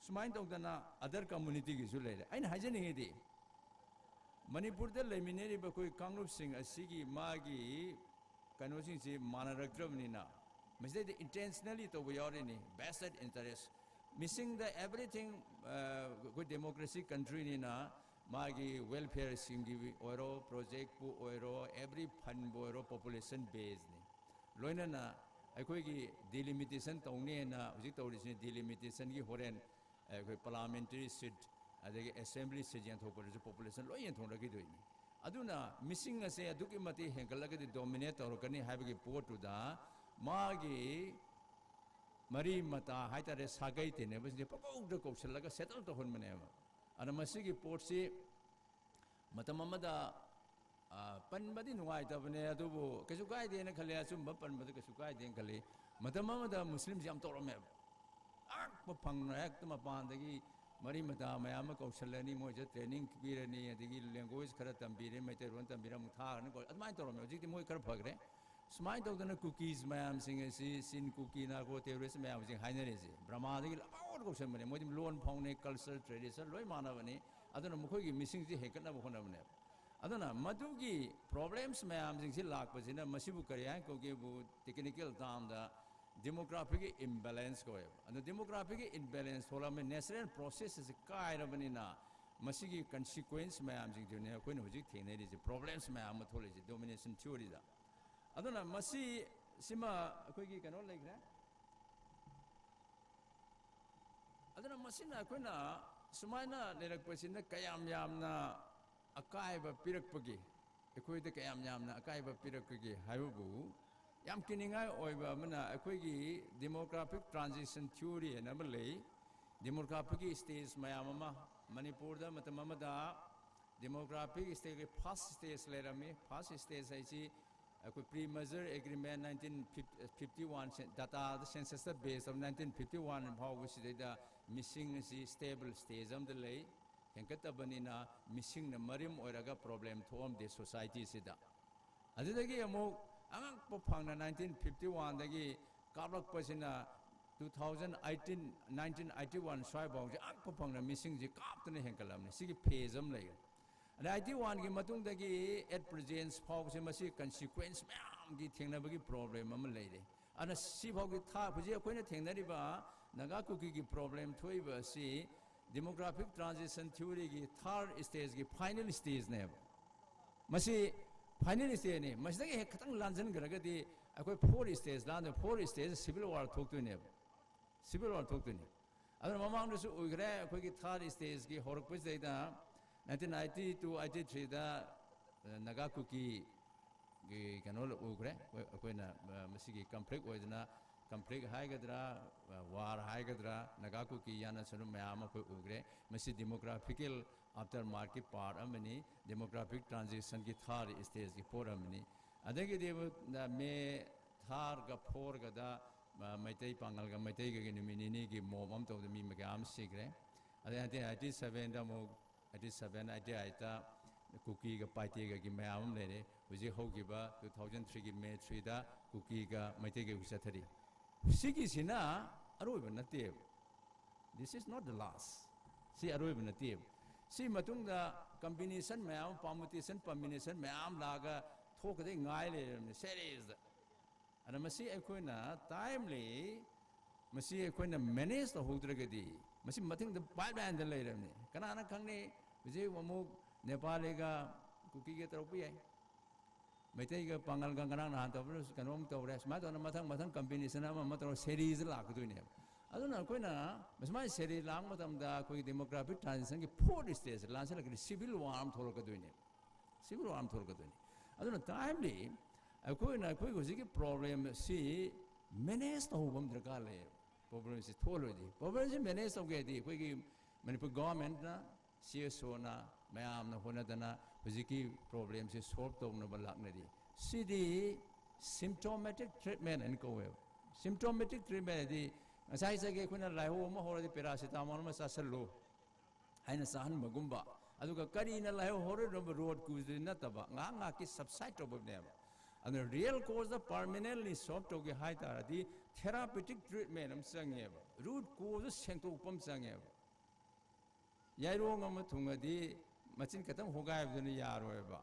ꯁꯨꯃꯥꯏꯅ ꯇꯧꯗꯅ other communityꯒꯤꯁꯨ ꯂꯩꯔꯦ꯫ ꯑꯩꯅ ꯍꯥꯏꯖꯅꯤꯡꯉꯤꯗꯤ, ꯃꯅꯤꯄꯨꯔꯗ ꯂꯩꯃꯤꯟꯅꯔꯤꯕ ꯑꯩꯈꯣꯏ ꯀꯥꯡꯂꯨꯞꯁꯤꯡ ꯑꯁꯤꯒꯤ ꯃꯥꯒꯤ ꯀꯩꯅꯣꯁꯤꯡꯁꯤ ꯃꯥꯟꯅꯔꯛꯇ꯭ꯔꯕꯅꯤꯅ, ꯃꯁꯤꯗꯩꯗ intentionally ꯇꯧꯕ ꯌꯥꯎꯔꯤꯅꯤ, vested interest꯫ Missing the everything, ꯑꯩꯈꯣꯏ democracy countryꯅꯤꯅ ꯃꯥꯒꯤ welfareꯁꯤꯡꯒꯤ ꯑꯣꯏꯔꯣ, projectꯄꯨ ꯑꯣꯏꯔꯣ, every fundꯕꯨ ꯑꯣꯏꯔꯣ, population basedꯅꯤ꯫ ꯂꯣꯏꯅꯅ ꯑꯩꯈꯣꯏꯒꯤ delimitation ꯇꯧꯅꯦꯅ ꯍꯧꯖꯤꯛ ꯇꯧꯔꯤꯁꯤꯅꯤ, delimitationꯒꯤ ꯍꯣꯔꯦꯟ ꯑꯩꯈꯣꯏ parliamentary seat ꯑꯗꯒꯤ assembly seat ꯌꯦꯟꯊꯣꯛꯄꯗꯁꯨ population ꯂꯣꯏ ꯌꯦꯟꯊꯣꯛꯅꯈꯤꯗꯣꯏꯅꯤ꯫ ꯑꯗꯨꯅ missing ꯑꯁꯦ ꯑꯗꯨꯛꯀꯤ ꯃꯇꯤꯛ ꯍꯦꯟꯒꯠꯂꯒꯗꯤ dominate ꯇꯧꯔꯛꯀꯅꯤ ꯍꯥꯏꯕꯒꯤ ꯄꯣꯠꯇꯨꯗ ꯃꯥꯒꯤ ꯃꯔꯤ ꯃꯇꯥ ꯍꯥꯏꯇꯥꯔꯦ, ꯁꯥꯒꯩ ꯇꯦꯟꯅꯕꯁꯤꯡꯁꯦ ꯄꯪꯀꯧꯗ ꯀꯧꯁꯜꯂꯒ settle ꯇꯧꯍꯟꯕꯅꯦꯕ꯫ ꯑꯗꯨꯅ ꯃꯁꯤꯒꯤ ꯄꯣꯠꯁꯤ ꯃꯇꯝ ꯑꯃꯗ, ꯑ, ꯄꯟꯕꯗꯤ ꯅꯨꯡꯉꯥꯏꯇꯕꯅꯦ, ꯑꯗꯨꯕꯨ ꯀꯩꯁꯨ ꯀꯥꯏꯗꯦꯅ ꯈꯜꯂꯦ, ꯑꯆꯨꯝꯕ ꯄꯟꯕꯗ ꯀꯩꯁꯨ ꯀꯥꯏꯗꯦꯅ ꯈꯜꯂꯤ꯫ ꯃꯇꯝ ꯑꯃꯗ ꯃꯨꯁꯂꯤꯝꯁꯤ ꯌꯥꯝ ꯇꯧꯔꯝꯃꯦꯕ꯫ ꯑꯉꯛꯄ ꯐꯪꯅ ꯍꯦꯛꯇ ꯃꯄꯥꯟꯗꯒꯤ ꯃꯔꯤ ꯃꯇꯥ ꯃꯌꯥꯝ ꯑꯃ ꯀꯧꯁꯜꯂꯅꯤ, ꯃꯣꯏꯁꯦ training ꯄꯤꯔꯅꯤ, ꯑꯗꯒꯤ language ꯈꯔ ꯇꯝꯕꯤꯔꯦ, ꯃꯩꯇꯩꯂꯣꯟ ꯇꯝꯕꯤꯔꯦ, ꯑꯃꯨꯛ ꯊꯥꯈ꯭ꯔꯅꯤ꯫ ꯑꯗꯨꯃꯥꯏꯅ ꯇꯧꯔꯝꯃꯦ꯫ ꯍꯧꯖꯤꯛꯇꯤ ꯃꯣꯏ ꯈꯔ ꯐꯈ꯭ꯔꯦ꯫ ꯁꯨꯃꯥꯏꯅ ꯇꯧꯗꯅ ꯀꯨꯀꯤꯁ ꯃꯌꯥꯝꯁꯤꯡ ꯑꯁꯤ, ꯆꯤꯟ ꯀꯨꯀꯤ narco terrorist ꯃꯌꯥꯝꯁꯤꯡ ꯍꯥꯏꯅꯔꯤꯁꯦ, ꯕ꯭ꯔꯍꯃꯥꯗꯒꯤ ꯂꯣꯏꯅꯃꯛ ꯀꯧꯁꯟꯕꯅꯦ꯫ ꯃꯣꯏꯗꯤ ꯂꯣꯟ ꯐꯥꯎꯅꯩ, culture, tradition ꯂꯣꯏ ꯃꯥꯟꯅꯕꯅꯤ꯫ ꯑꯗꯨꯅ ꯃꯈꯣꯏꯒꯤ ꯃꯤꯁꯤꯡꯁꯤ ꯍꯦꯟꯒꯠꯅꯕ ꯍꯣꯠꯅꯕꯅꯦꯕ꯫ ꯑꯗꯨꯅ ꯃꯗꯨꯒꯤ problems ꯃꯌꯥꯝꯁꯤꯡꯁꯤ ꯂꯥꯛꯄꯁꯤꯅ, ꯃꯁꯤꯕꯨ ꯀꯔꯤ ꯍꯥꯏꯅ ꯀꯧꯒꯦꯕꯨ, technical termꯗ demographic imbalance ꯀꯧꯋꯦꯕ꯫ ꯑꯗꯨ demographic imbalance ꯊꯣꯛꯂꯛꯑꯕꯅꯤꯅ, natural process ꯑꯁꯤ ꯀꯥꯏꯔꯕꯅꯤꯅ, ꯃꯁꯤꯒꯤ consequence ꯃꯌꯥꯝꯁꯤꯡꯗꯨꯅꯤ ꯑꯩꯈꯣꯏꯅ ꯍꯧꯖꯤꯛ ꯊꯦꯡꯅꯔꯤꯁꯦ, problems ꯃꯌꯥꯝ ꯑꯃ ꯊꯣꯛꯂꯛꯏꯁꯦ domination theoryꯗ꯫ ꯑꯗꯨꯅ ꯃꯁꯤ, ꯁꯤꯃ ꯑꯩꯈꯣꯏꯒꯤ ꯀꯩꯅꯣ ꯂꯩꯈ꯭ꯔꯦ꯫ ꯑꯗꯨꯅ ꯃꯁꯤꯅ ꯑꯩꯈꯣꯏꯅ ꯁꯨꯃꯥꯏꯅ ꯂꯩꯔꯛꯄꯁꯤꯅ ꯀꯌꯥꯝ ꯌꯥꯝꯅ ꯑꯀꯥꯏꯕ ꯄꯤꯔꯛꯄꯒꯦ, ꯑꯩꯈꯣꯏꯗ ꯀꯌꯥꯝ ꯌꯥꯝꯅ ꯑꯀꯥꯏꯕ ꯄꯤꯔꯛꯄꯒꯦ ꯍꯥꯏꯕꯕꯨ, ꯌꯥꯝ ꯀꯤꯅꯤꯡꯉꯥꯏ ꯑꯣꯏꯕ ꯑꯃꯅ, ꯑꯩꯈꯣꯏꯒꯤ demographic transition theory ꯍꯥꯏꯅ ꯑꯃ ꯂꯩ꯫ Demographic stage ꯃꯌꯥꯝ ꯑꯃ, ꯃꯅꯤꯄꯨꯔꯗ ꯃꯇꯝ ꯑꯃꯗ demographic stageꯀꯤ first stage ꯂꯩꯔꯝꯃꯤ꯫ First stage ꯍꯥꯏꯁꯤ ꯑꯩꯈꯣꯏ pre-merger agreement nineteen fifty one dataꯗ, censusꯇ base of nineteen fifty one ꯐꯥꯎꯕꯁꯤꯗꯩꯗ ꯃꯤꯁꯤꯡ ꯑꯁꯤ stable stage ꯑꯃꯗ ꯂꯩ꯫ ꯍꯦꯟꯒꯠꯇꯕꯅꯤꯅ ꯃꯤꯁꯤꯡꯅ ꯃꯔꯝ ꯑꯣꯏꯔꯒ problem ꯊꯣꯛꯑꯝꯗꯦ societyꯁꯤꯗ꯫ ꯑꯗꯨꯗꯒꯤ ꯑꯃꯨꯛ ꯑꯉꯛꯄ ꯐꯪꯅ nineteen fifty oneꯗꯒꯤ ꯀꯥꯞꯂꯛꯄꯁꯤꯅ two thousand eighteen, nineteen eighty one ꯁ꯭ꯋꯥꯏꯐꯥꯎꯁꯦ ꯑꯉꯛꯄ ꯐꯪꯅ ꯃꯤꯁꯤꯡꯁꯤ ꯀꯥꯞꯇꯅ ꯍꯦꯟꯒꯠꯂꯝꯅꯤ꯫ ꯁꯤꯒꯤ phase ꯑꯃ ꯂꯩꯔꯦ꯫ ꯑꯗ eighty oneꯒꯤ ꯃꯇꯨꯡꯗꯒꯤ at present ꯐꯥꯎꯕꯁꯦ ꯃꯁꯤ consequence ꯃꯌꯥꯝꯒꯤ ꯊꯦꯡꯅꯕꯒꯤ problem ꯑꯃ ꯂꯩꯔꯦ꯫ ꯑꯗꯨꯅ ꯁꯤꯐꯥꯎꯒꯤ ꯊꯥ, ꯍꯧꯖꯤꯛ ꯑꯩꯈꯣꯏꯅ ꯊꯦꯡꯅꯔꯤꯕ ꯅꯥꯒꯥ ꯀꯨꯀꯤꯒꯤ problem ꯊꯣꯛꯏꯕ ꯑꯁꯤ demographic transition theoryꯒꯤ third stageꯀꯤ final stageꯅꯦꯕ꯫ ꯃꯁꯤ final stageꯅꯤ꯫ ꯃꯁꯤꯗꯒꯤ ꯍꯦꯛ ꯈꯤꯇꯪ ꯂꯥꯟꯖꯟꯈ꯭ꯔꯒꯗꯤ ꯑꯩꯈꯣꯏ fourth stage ꯂꯥꯟꯗꯣꯏ, fourth stage civil war ꯊꯣꯛꯇꯣꯏꯅꯦꯕ꯫ Civil war ꯊꯣꯛꯇꯣꯏꯅꯤ꯫ ꯑꯗꯨꯅ ꯃꯃꯥꯡꯗꯁꯨ ꯎꯈ꯭ꯔꯦ, ꯑꯩꯈꯣꯏꯒꯤ third stageꯀꯤ ꯍꯧꯔꯛꯄꯁꯤꯗꯩꯗ nineteen eighty two eighty threeꯗ Naga ꯀꯨꯀꯤꯒꯤ ꯀꯩꯅꯣ ꯎꯈ꯭ꯔꯦ꯫ ꯑꯩꯈꯣꯏ-, ꯑꯩꯈꯣꯏꯅ, ꯑ, ꯃꯁꯤꯒꯤ conflict ꯑꯣꯏꯗꯅ ꯀꯟꯐ꯭ꯂꯤꯛ ꯍꯥꯏꯒꯗ꯭ꯔꯥ, ꯋꯥꯔ ꯍꯥꯏꯒꯗ꯭ꯔꯥ, ꯅꯥꯒꯥ ꯀꯨꯀꯤ ꯌꯥꯅꯁꯅꯨ ꯃꯌꯥꯝ ꯑꯃ ꯑꯩꯈꯣꯏ ꯎꯈ꯭ꯔꯦ꯫ ꯃꯁꯤ ꯗꯦꯃꯣꯒ꯭ꯔꯥꯐꯤꯀꯦꯜ ꯑꯥꯐꯇꯔ ꯃꯥꯔꯛꯀꯤ ꯄꯥꯔꯠ ꯑꯃꯅꯤ, ꯗꯦꯃꯣꯒ꯭ꯔꯥꯐꯤꯛ ꯇ꯭ꯔꯥꯟꯖꯤꯁꯟꯒꯤ ꯊꯥꯔ ꯁ꯭ꯇꯦꯖꯀꯤ ꯄꯣꯠ ꯑꯃꯅꯤ꯫ ꯑꯗꯒꯤꯗꯤ ꯃꯦ ꯊꯥꯔꯒ ꯐꯣꯔꯒꯗ ꯃꯩꯇꯩ ꯄꯥꯉꯜꯒ ꯃꯩꯇꯩꯒꯒꯤ ꯅꯨꯃꯤꯠ ꯅꯤꯅꯤꯒꯤ ꯃꯣꯞ ꯑꯃ ꯇꯧꯕꯗ ꯃꯤ ꯀꯌꯥ ꯑꯃ ꯁꯤꯈ꯭ꯔꯦ꯫ ꯑꯗꯩ nineteen eighty sevenꯗ ꯑꯃꯨꯛ, eighty seven, eighty eightꯇ ꯀꯨꯀꯤꯒ ꯄꯥꯏꯇꯦꯒꯒꯤ ꯃꯌꯥꯝ ꯑꯃ ꯂꯩꯔꯦ꯫ ꯍꯧꯖꯤꯛ ꯍꯧꯈꯤꯕ two thousand threeꯒꯤ ꯃꯦ threeꯗ ꯀꯨꯀꯤꯒ ꯃꯩꯇꯩꯒꯒꯤ ꯆꯠꯊꯔꯤ꯫ ꯁꯤꯒꯤꯁꯤꯅ ꯑꯔꯣꯏꯕ ꯅꯠꯇꯦꯕ꯫ This is not the last. ꯁꯤ ꯑꯔꯣꯏꯕ ꯅꯠꯇꯦꯕ꯫ ꯁꯤ ꯃꯇꯨꯡꯗ ꯀꯝꯕꯤꯅꯦꯁꯟ ꯃꯌꯥꯝ, ꯄꯥꯔꯃꯨꯇꯦꯁꯟ, ꯄꯝꯕꯤꯅꯦꯁꯟ ꯃꯌꯥꯝ ꯂꯥꯛꯑꯒ ꯊꯣꯛꯀꯗꯩ ꯉꯥꯏ ꯂꯩꯔꯕꯅꯤ ꯁꯦꯔꯤꯁꯇ꯫ ꯑꯗ ꯃꯁꯤ ꯑꯩꯈꯣꯏꯅ ꯇꯥꯏꯝꯂꯤ, ꯃꯁꯤ ꯑꯩꯈꯣꯏꯅ ꯃꯦꯅꯦꯖ ꯇꯧꯍꯧꯗ꯭ꯔꯒꯗꯤ, ꯃꯁꯤ ꯃꯊꯪꯗ ꯄꯥꯏꯞꯂꯥꯏꯟꯗ ꯂꯩꯔꯕꯅꯤ꯫ ꯀꯅꯥꯅ ꯈꯪꯅꯤ, ꯍꯧꯖꯤꯛ ꯑꯃꯨꯛ ꯅꯦꯄꯥꯂꯤꯒ ꯀꯨꯀꯤꯒ ꯇꯧꯔꯛꯄ ꯌꯥꯏ, ꯃꯩꯇꯩꯒ ꯄꯥꯉꯜꯒ ꯉꯔꯥꯡ ꯅꯍꯥꯟ ꯇꯧꯕꯗ ꯀꯩꯅꯣꯝ ꯇꯧꯔꯦ꯫ ꯁꯨꯃꯥꯏꯅ ꯇꯧꯗꯅ ꯃꯊꯪ ꯃꯊꯪ ꯀꯝꯕꯤꯅꯦꯁꯟ ꯑꯃ ꯑꯃ ꯇꯧꯔꯒ ꯁꯦꯔꯤꯁꯇ ꯂꯥꯛꯀꯗꯣꯏꯅꯦꯕ꯫ ꯑꯗꯨꯅ ꯑꯩꯈꯣꯏꯅ ꯃꯁꯨꯃꯥꯏꯅ ꯁꯦꯔꯤꯁ ꯂꯥꯛꯄ ꯃꯇꯝꯗ ꯑꯩꯈꯣꯏꯒꯤ ꯗꯦꯃꯣꯒ꯭ꯔꯥꯐꯤꯛ ꯇ꯭ꯔꯥꯟꯖꯤꯁꯟꯒꯤ ꯐꯣꯔꯠ ꯁ꯭ꯇꯦꯖ ꯂꯥꯟꯁꯤꯜꯂꯛꯀꯅꯤ, ꯁꯤꯚꯤꯜ ꯋꯥꯔ ꯑꯃ ꯊꯣꯛꯂꯛꯀꯗꯣꯏꯅꯦꯕ꯫ ꯁꯤꯚꯤꯜ ꯋꯥꯔ ꯑꯃ ꯊꯣꯛꯂꯛꯀꯗꯣꯏꯅꯤ꯫ ꯑꯗꯨꯅ ꯇꯥꯏꯝꯂꯤ ꯑꯩꯈꯣꯏꯅ ꯑꯩꯈꯣꯏꯒꯤ ꯍꯧꯖꯤꯛꯀꯤ ꯄ꯭ꯔꯣꯕ꯭ꯂꯦꯝ ꯑꯁꯤ ꯃꯦꯅꯦꯖ ꯇꯧꯍꯧꯕ ꯑꯃ ꯗꯔꯀꯥꯔ ꯂꯩꯌꯦꯕ꯫ ꯄ꯭ꯔꯣꯕ꯭ꯂꯦꯝꯁꯤ ꯊꯣꯛꯍꯜꯂꯣꯏꯗꯤ, ꯄ꯭ꯔꯣꯕ꯭ꯂꯦꯝꯁꯤ ꯃꯦꯅꯦꯖ ꯇꯧꯒꯦ ꯍꯥꯏꯗꯤ ꯑꯩꯈꯣꯏꯒꯤ ꯃꯅꯤꯄꯨꯔ ꯒꯣꯚꯔꯟꯃꯦꯟꯠꯅ, ꯁꯤ ꯑꯦꯁ ꯑꯣꯅ, ꯃꯌꯥꯝꯅ ꯍꯣꯠꯅꯗꯅ ꯍꯧꯖꯤꯛꯀꯤ ꯄ꯭ꯔꯣꯕ꯭ꯂꯦꯝꯁꯤ ꯁꯣꯜꯕ ꯇꯧꯅꯕ ꯂꯥꯛꯅꯔꯤ꯫ ꯁꯤꯗꯤ ꯁꯤꯝꯇꯣꯃꯦꯇꯤꯛ ꯇ꯭ꯔꯤꯠꯃꯦꯟ ꯍꯥꯏꯅ ꯀꯧꯋꯦꯕ꯫ ꯁꯤꯝꯇꯣꯃꯦꯇꯤꯛ ꯇ꯭ꯔꯤꯠꯃꯦꯟ ꯍꯥꯏꯗꯤ ꯉꯁꯥꯏ ꯆꯒꯦ ꯑꯩꯈꯣꯏꯅ ꯂꯥꯏꯍꯧ ꯑꯃ ꯍꯧꯔꯗꯤ ꯄꯦꯔꯥꯁꯤꯇꯥꯃꯣꯜ ꯑꯃ ꯆꯥꯁꯤꯜꯂꯨ ꯍꯥꯏꯅ ꯆꯥꯍꯟꯕꯒꯨꯝꯕ, ꯑꯗꯨꯒ ꯀꯔꯤꯅ ꯂꯥꯏꯍꯧ ꯍꯧꯔꯛꯏꯅꯣꯕ ꯔꯨꯠ ꯀꯣꯖꯇꯨꯗꯤ ꯅꯠꯇꯕ, ꯉꯥꯏꯍꯥꯛ ꯉꯥꯏꯍꯥꯛꯀꯤ ꯁꯕꯁꯥꯏꯠ ꯇꯧꯕꯅꯦꯕ꯫ ꯑꯗꯨꯅ ꯔꯤꯌꯦꯜ ꯀꯣꯖꯇ ꯄꯥꯔꯃꯤꯅꯦꯟꯂꯤ ꯁꯣꯜꯕ ꯇꯧꯒꯦ ꯍꯥꯏ ꯇꯥꯔꯗꯤ ꯊꯦꯔꯥꯄꯤꯇꯤꯛ ꯇ꯭ꯔꯤꯠꯃꯦꯟ ꯑꯃ ꯆꯪꯉꯦꯕ, ꯔꯨꯠ ꯀꯣꯖꯇ ꯁꯦꯡꯗꯣꯛꯄ ꯑꯃ ꯆꯪꯉꯦꯕ꯫ ꯌꯥꯏꯔꯣꯡ ꯑꯃ ꯊꯨꯡꯉꯗꯤ ꯃꯆꯤꯟ ꯈꯛꯇꯪ ꯍꯣꯒꯥꯏꯕꯗꯨꯅ ꯌꯥꯔꯣꯏꯕ,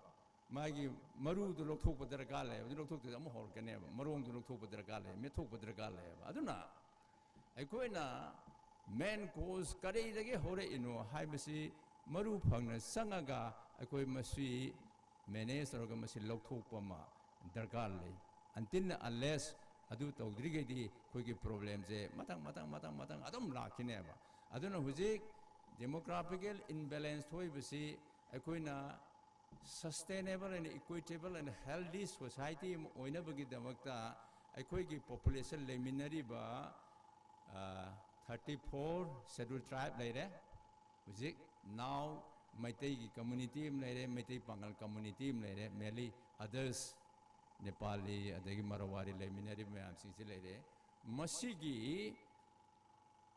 ꯃꯥꯒꯤ ꯃꯔꯨꯗꯨ ꯂꯧꯊꯣꯛꯄ ꯗꯔꯀꯥꯔ ꯂꯩ, ꯑꯗꯨ ꯂꯧꯊꯣꯛꯇ꯭ꯔꯗꯤ ꯑꯃꯨꯛ ꯍꯧꯔꯛꯀꯅꯦꯕ, ꯃꯔꯣꯡꯗꯨ ꯂꯧꯊꯣꯛꯄ ꯗꯔꯀꯥꯔ ꯂꯩ, ꯃꯦꯠꯊꯣꯛꯄ ꯗꯔꯀꯥꯔ ꯂꯩꯌꯦꯕ꯫ ꯑꯗꯨꯅ ꯑꯩꯈꯣꯏꯅ ꯃꯦꯟ ꯀꯣꯖ ꯀꯔꯤꯗꯒꯤ ꯍꯧꯔꯛꯏꯅꯣ ꯍꯥꯏꯕꯁꯤ ꯃꯔꯨ ꯐꯪꯅ ꯆꯪꯉꯒ ꯑꯩꯈꯣꯏ ꯃꯁꯤ ꯃꯦꯅꯦꯖ ꯇꯧꯔꯒ ꯃꯁꯤ ꯂꯧꯊꯣꯛꯄ ꯑꯃ ꯗꯔꯀꯥꯔ ꯂꯩ꯫ ꯑꯟꯇꯤꯜ ꯑꯟꯂꯦꯁ ꯑꯗꯨ ꯇꯧꯗ꯭ꯔꯤꯈꯩꯗꯤ ꯑꯩꯈꯣꯏꯒꯤ ꯄ꯭ꯔꯣꯕ꯭ꯂꯦꯝꯁꯦ ꯃꯊꯪ ꯃꯊꯪ ꯃꯊꯪ ꯃꯊꯪ ꯑꯗꯨꯝ ꯂꯥꯛꯈꯤꯅꯦꯕ꯫ ꯑꯗꯨꯅ ꯍꯧꯖꯤꯛ ꯗꯦꯃꯣꯒ꯭ꯔꯥꯐꯤꯀꯦꯜ ꯏꯝꯕꯦꯂꯦꯟꯁ ꯊꯣꯛꯏꯕꯁꯤ ꯑꯩꯈꯣꯏꯅ sustainable and equitable and healthy society ꯑꯃ ꯑꯣꯏꯅꯕꯒꯤꯗꯃꯛꯇ ꯑꯩꯈꯣꯏꯒꯤ ꯄꯣꯄꯨꯂꯦꯁꯟ ꯂꯩꯃꯤꯟꯅꯔꯤꯕ ꯊꯥꯔꯇꯤ ꯐꯣꯔ ꯁꯦꯗꯨꯜ ꯇ꯭ꯔꯥꯏꯕ ꯂꯩꯔꯦ꯫ ꯍꯧꯖꯤꯛ ꯅꯥꯎ ꯃꯩꯇꯩꯒꯤ ꯀꯝꯃꯨꯅꯤꯇꯤ ꯑꯃ ꯂꯩꯔꯦ, ꯃꯩꯇꯩ ꯄꯥꯉꯜ ꯀꯝꯃꯨꯅꯤꯇꯤ ꯑꯃ ꯂꯩꯔꯦ, ꯃꯦꯟꯂꯤ ꯑꯗꯔꯁ ꯅꯦꯄꯥꯂꯤ ꯑꯗꯒꯤ ꯃꯔꯋꯥꯔꯤ ꯂꯩꯃꯤꯟꯅꯔꯤꯕ ꯃꯌꯥꯝꯁꯤꯡꯁꯤ ꯂꯩꯔꯦ꯫ ꯃꯁꯤꯒꯤ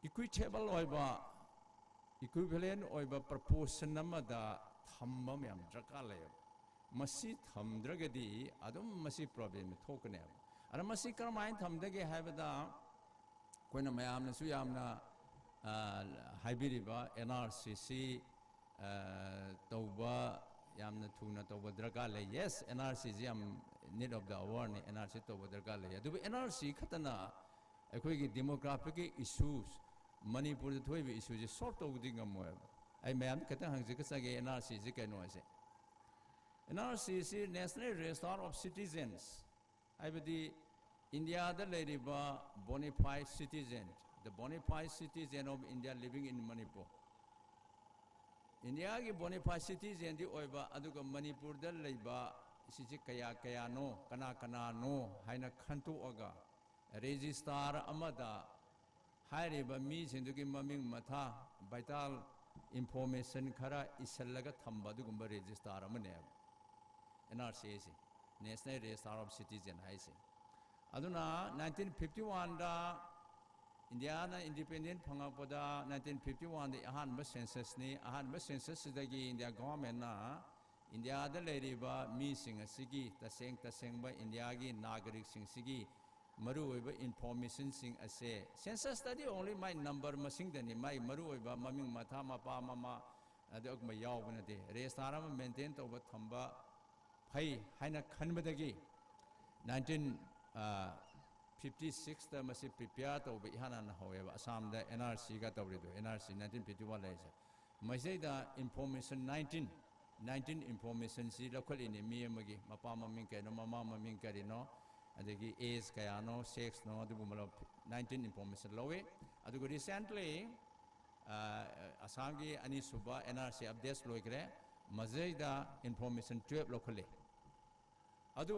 ꯏꯀ꯭ꯋꯤꯇꯦꯕꯜ ꯑꯣꯏꯕ, ꯏꯀ꯭ꯋꯤꯚꯦꯂꯦꯟ ꯑꯣꯏꯕ ꯄ꯭ꯔꯄꯣꯔꯁꯟ ꯑꯃꯗ ꯊꯝꯕ ꯑꯃ ꯌꯥꯝ ꯗꯔꯀꯥꯔ ꯂꯩꯌꯦꯕ꯫ ꯃꯁꯤ ꯊꯝꯗ꯭ꯔꯒꯗꯤ ꯑꯗꯨꯝ ꯃꯁꯤ ꯄ꯭ꯔꯣꯕ꯭ꯂꯦꯝ ꯊꯣꯛꯀꯅꯦꯕ꯫ ꯑꯗ ꯃꯁꯤ ꯀꯔꯝꯍꯥꯏꯅ ꯊꯝꯗꯒꯦ ꯍꯥꯏꯕꯗ, ꯑꯩꯈꯣꯏꯅ ꯃꯌꯥꯝꯅꯁꯨ ꯌꯥꯝꯅ, ꯑ, ꯍꯥꯏꯕꯤꯔꯤꯕ ꯑꯦꯟ ꯑꯥꯔ ꯁꯤ ꯁꯤ, ꯑ, ꯇꯧꯕ ꯌꯥꯝꯅ ꯊꯨꯅ ꯇꯧꯕ ꯗꯔꯀꯥꯔ ꯂꯩ꯫ ꯌꯦꯁ, ꯑꯦꯟ ꯑꯥꯔ ꯁꯤꯁꯤ ꯌꯥꯝ need of the hour ꯅꯤ, ꯑꯦꯟ ꯑꯥꯔ ꯁꯤ ꯇꯧꯕ ꯗꯔꯀꯥꯔ ꯂꯩ꯫ ꯑꯗꯨꯕꯨ ꯑꯦꯟ ꯑꯥꯔ ꯁꯤ ꯈꯛꯇꯅ ꯑꯩꯈꯣꯏꯒꯤ ꯗꯦꯃꯣꯒ꯭ꯔꯥꯐꯤꯛꯀꯤ ꯏꯁꯨꯁ, ꯃꯅꯤꯄꯨꯔꯗ ꯊꯣꯛꯏꯕ ꯏꯁꯨꯁꯦ ꯁꯣꯜꯕ ꯇꯧꯕꯗꯤ ꯉꯝꯃꯣꯏꯕ꯫ ꯑꯩ ꯃꯌꯥꯝꯗ ꯈꯤꯇꯪ ꯍꯪꯖꯒꯦ, ꯑꯦꯟ ꯑꯥꯔ ꯁꯤꯁꯤ ꯀꯩꯅꯣꯁꯦ꯫ ꯑꯦꯟ ꯑꯥꯔ ꯁꯤꯁꯤ National Register of Citizens, ꯍꯥꯏꯕꯗꯤ ꯏꯟꯗꯤꯌꯥꯗ ꯂꯩꯔꯤꯕ bona fide citizen, the bona fide citizen of India living in Manipur, ꯏꯟꯗꯤꯌꯥꯒꯤ bona fide citizenꯗꯤ ꯑꯣꯏꯕ, ꯑꯗꯨꯒ ꯃꯅꯤꯄꯨꯔꯗ ꯂꯩꯕ ꯁꯤꯁꯤ ꯀꯌꯥ ꯀꯌꯥꯅꯣ, ꯀꯅꯥ ꯀꯅꯥꯅꯣ ꯍꯥꯏꯅ ꯈꯟꯇꯣꯛꯑꯒ ꯔꯦꯖꯤꯁꯇꯥꯔ ꯑꯃꯗ ꯍꯥꯏꯔꯤꯕ ꯃꯤꯁꯤꯡꯗꯨꯒꯤ ꯃꯃꯤꯡ ꯃꯊꯥ, ꯚꯥꯏꯇꯥꯜ ꯏꯟꯐꯣꯔꯃꯦꯁꯟ ꯈꯔ ꯏꯁꯤꯜꯂꯒ ꯊꯝꯕ ꯑꯗꯨꯒꯨꯝꯕ ꯔꯦꯖꯤꯁꯇꯥꯔ ꯑꯃꯅꯦꯕ ꯑꯦꯟ ꯑꯥꯔ ꯁꯤ ꯁꯤ, National Register of Citizen ꯍꯥꯏꯁꯦ꯫ ꯑꯗꯨꯅ ꯅꯥꯏꯟꯇꯤꯟ ꯐꯤꯐꯇꯤ ꯋꯥꯟꯗ ꯏꯟꯗꯤꯌꯥꯅ ꯏꯟꯗꯤꯄꯦꯟꯗꯦꯟ ꯐꯪꯉꯛꯄꯗ ꯅꯥꯏꯟꯇꯤꯟ ꯐꯤꯐꯇꯤ ꯋꯥꯟꯗ ꯑꯍꯥꯟꯕ ꯁꯦꯟꯁꯁꯅꯤ꯫ ꯑꯍꯥꯟꯕ ꯁꯦꯟꯁꯁꯁꯤꯗꯒꯤ ꯏꯟꯗꯤꯌꯥ ꯒꯣꯚꯔꯟꯃꯦꯟꯠꯅ ꯏꯟꯗꯤꯌꯥꯗ ꯂꯩꯔꯤꯕ ꯃꯤꯁꯤꯡ ꯑꯁꯤꯒꯤ ꯇꯁꯦꯡ ꯇꯁꯦꯡꯕ ꯏꯟꯗꯤꯌꯥꯒꯤ ꯅꯥꯒꯔꯤꯛꯁꯤꯡꯁꯤꯒꯤ ꯃꯔꯨꯑꯣꯏꯕ ꯏꯟꯐꯣꯔꯃꯦꯁꯟꯁꯤꯡ ꯑꯁꯦ, ꯁꯦꯟꯁꯁꯇꯗꯤ only ꯃꯥꯏ ꯅꯝꯕꯔ ꯃꯁꯤꯡꯗꯅꯤ, ꯃꯥꯏ ꯃꯔꯨꯑꯣꯏꯕ ꯃꯃꯤꯡ ꯃꯊꯥ, ꯃꯄꯥ ꯃꯃꯥ ꯑꯗꯨꯒꯨꯝꯕ ꯌꯥꯎꯕ ꯅꯠꯇꯦ꯫ ꯔꯦꯖꯤꯁꯇꯥꯔ ꯑꯃ ꯃꯦꯟꯇꯦꯟ ꯇꯧꯕ ꯊꯝꯕ ꯐꯩ ꯍꯥꯏꯅ ꯈꯟꯕꯗꯒꯤ ꯅꯥꯏꯟꯇꯤꯟ ꯐꯤꯐꯇꯤ ꯁꯤꯛꯁꯇ ꯃꯁꯤ ꯄ꯭ꯔꯤꯄꯦꯌꯥꯔ ꯇꯧꯕ ꯏꯍꯥꯟ ꯍꯥꯟꯅ ꯍꯧꯋꯦꯕ꯫ ꯑꯁꯥꯝꯗ ꯑꯦꯟ ꯑꯥꯔ ꯁꯤꯒ ꯇꯧꯔꯤꯗꯣ, N R C nineteen fifty one ꯂꯩꯔꯤꯁꯦ꯫ ꯃꯁꯤꯗꯩꯗ ꯏꯟꯐꯣꯔꯃꯦꯁꯟ ꯅꯥꯏꯟꯇꯤꯟ, ꯅꯥꯏꯟꯇꯤꯟ ꯏꯟꯐꯣꯔꯃꯦꯁꯟꯁꯤ ꯂꯧꯈꯠꯂꯤꯅꯦ, ꯃꯤ ꯑꯃꯒꯤ ꯃꯄꯥ ꯃꯃꯤꯡ ꯀꯩꯅꯣ, ꯃꯃꯥ ꯃꯃꯤꯡ ꯀꯔꯤꯅꯣ, ꯑꯗꯒꯤ ꯑꯦꯖ ꯀꯌꯥꯅꯣ, ꯁꯦꯛꯁꯅꯣ, ꯑꯗꯨꯒꯨꯝꯕ ꯅꯥꯏꯟꯇꯤꯟ ꯏꯟꯐꯣꯔꯃꯦꯁꯟ ꯂꯧꯋꯤ꯫ ꯑꯗꯨꯒ ꯔꯤꯁꯦꯟꯠꯂꯤ ꯑꯁꯥꯝꯒꯤ ꯑꯅꯤꯁꯨꯕ ꯑꯦꯟ ꯑꯥꯔ ꯁꯤ ꯑꯞꯗꯦꯠꯁ ꯂꯣꯏꯈ꯭ꯔꯦ, ꯃꯁꯤꯗꯩꯗ ꯏꯟꯐꯣꯔꯃꯦꯁꯟ ꯇꯨꯌꯦꯜꯞ ꯂꯧꯈꯠꯂꯤ꯫ ꯑꯗꯨ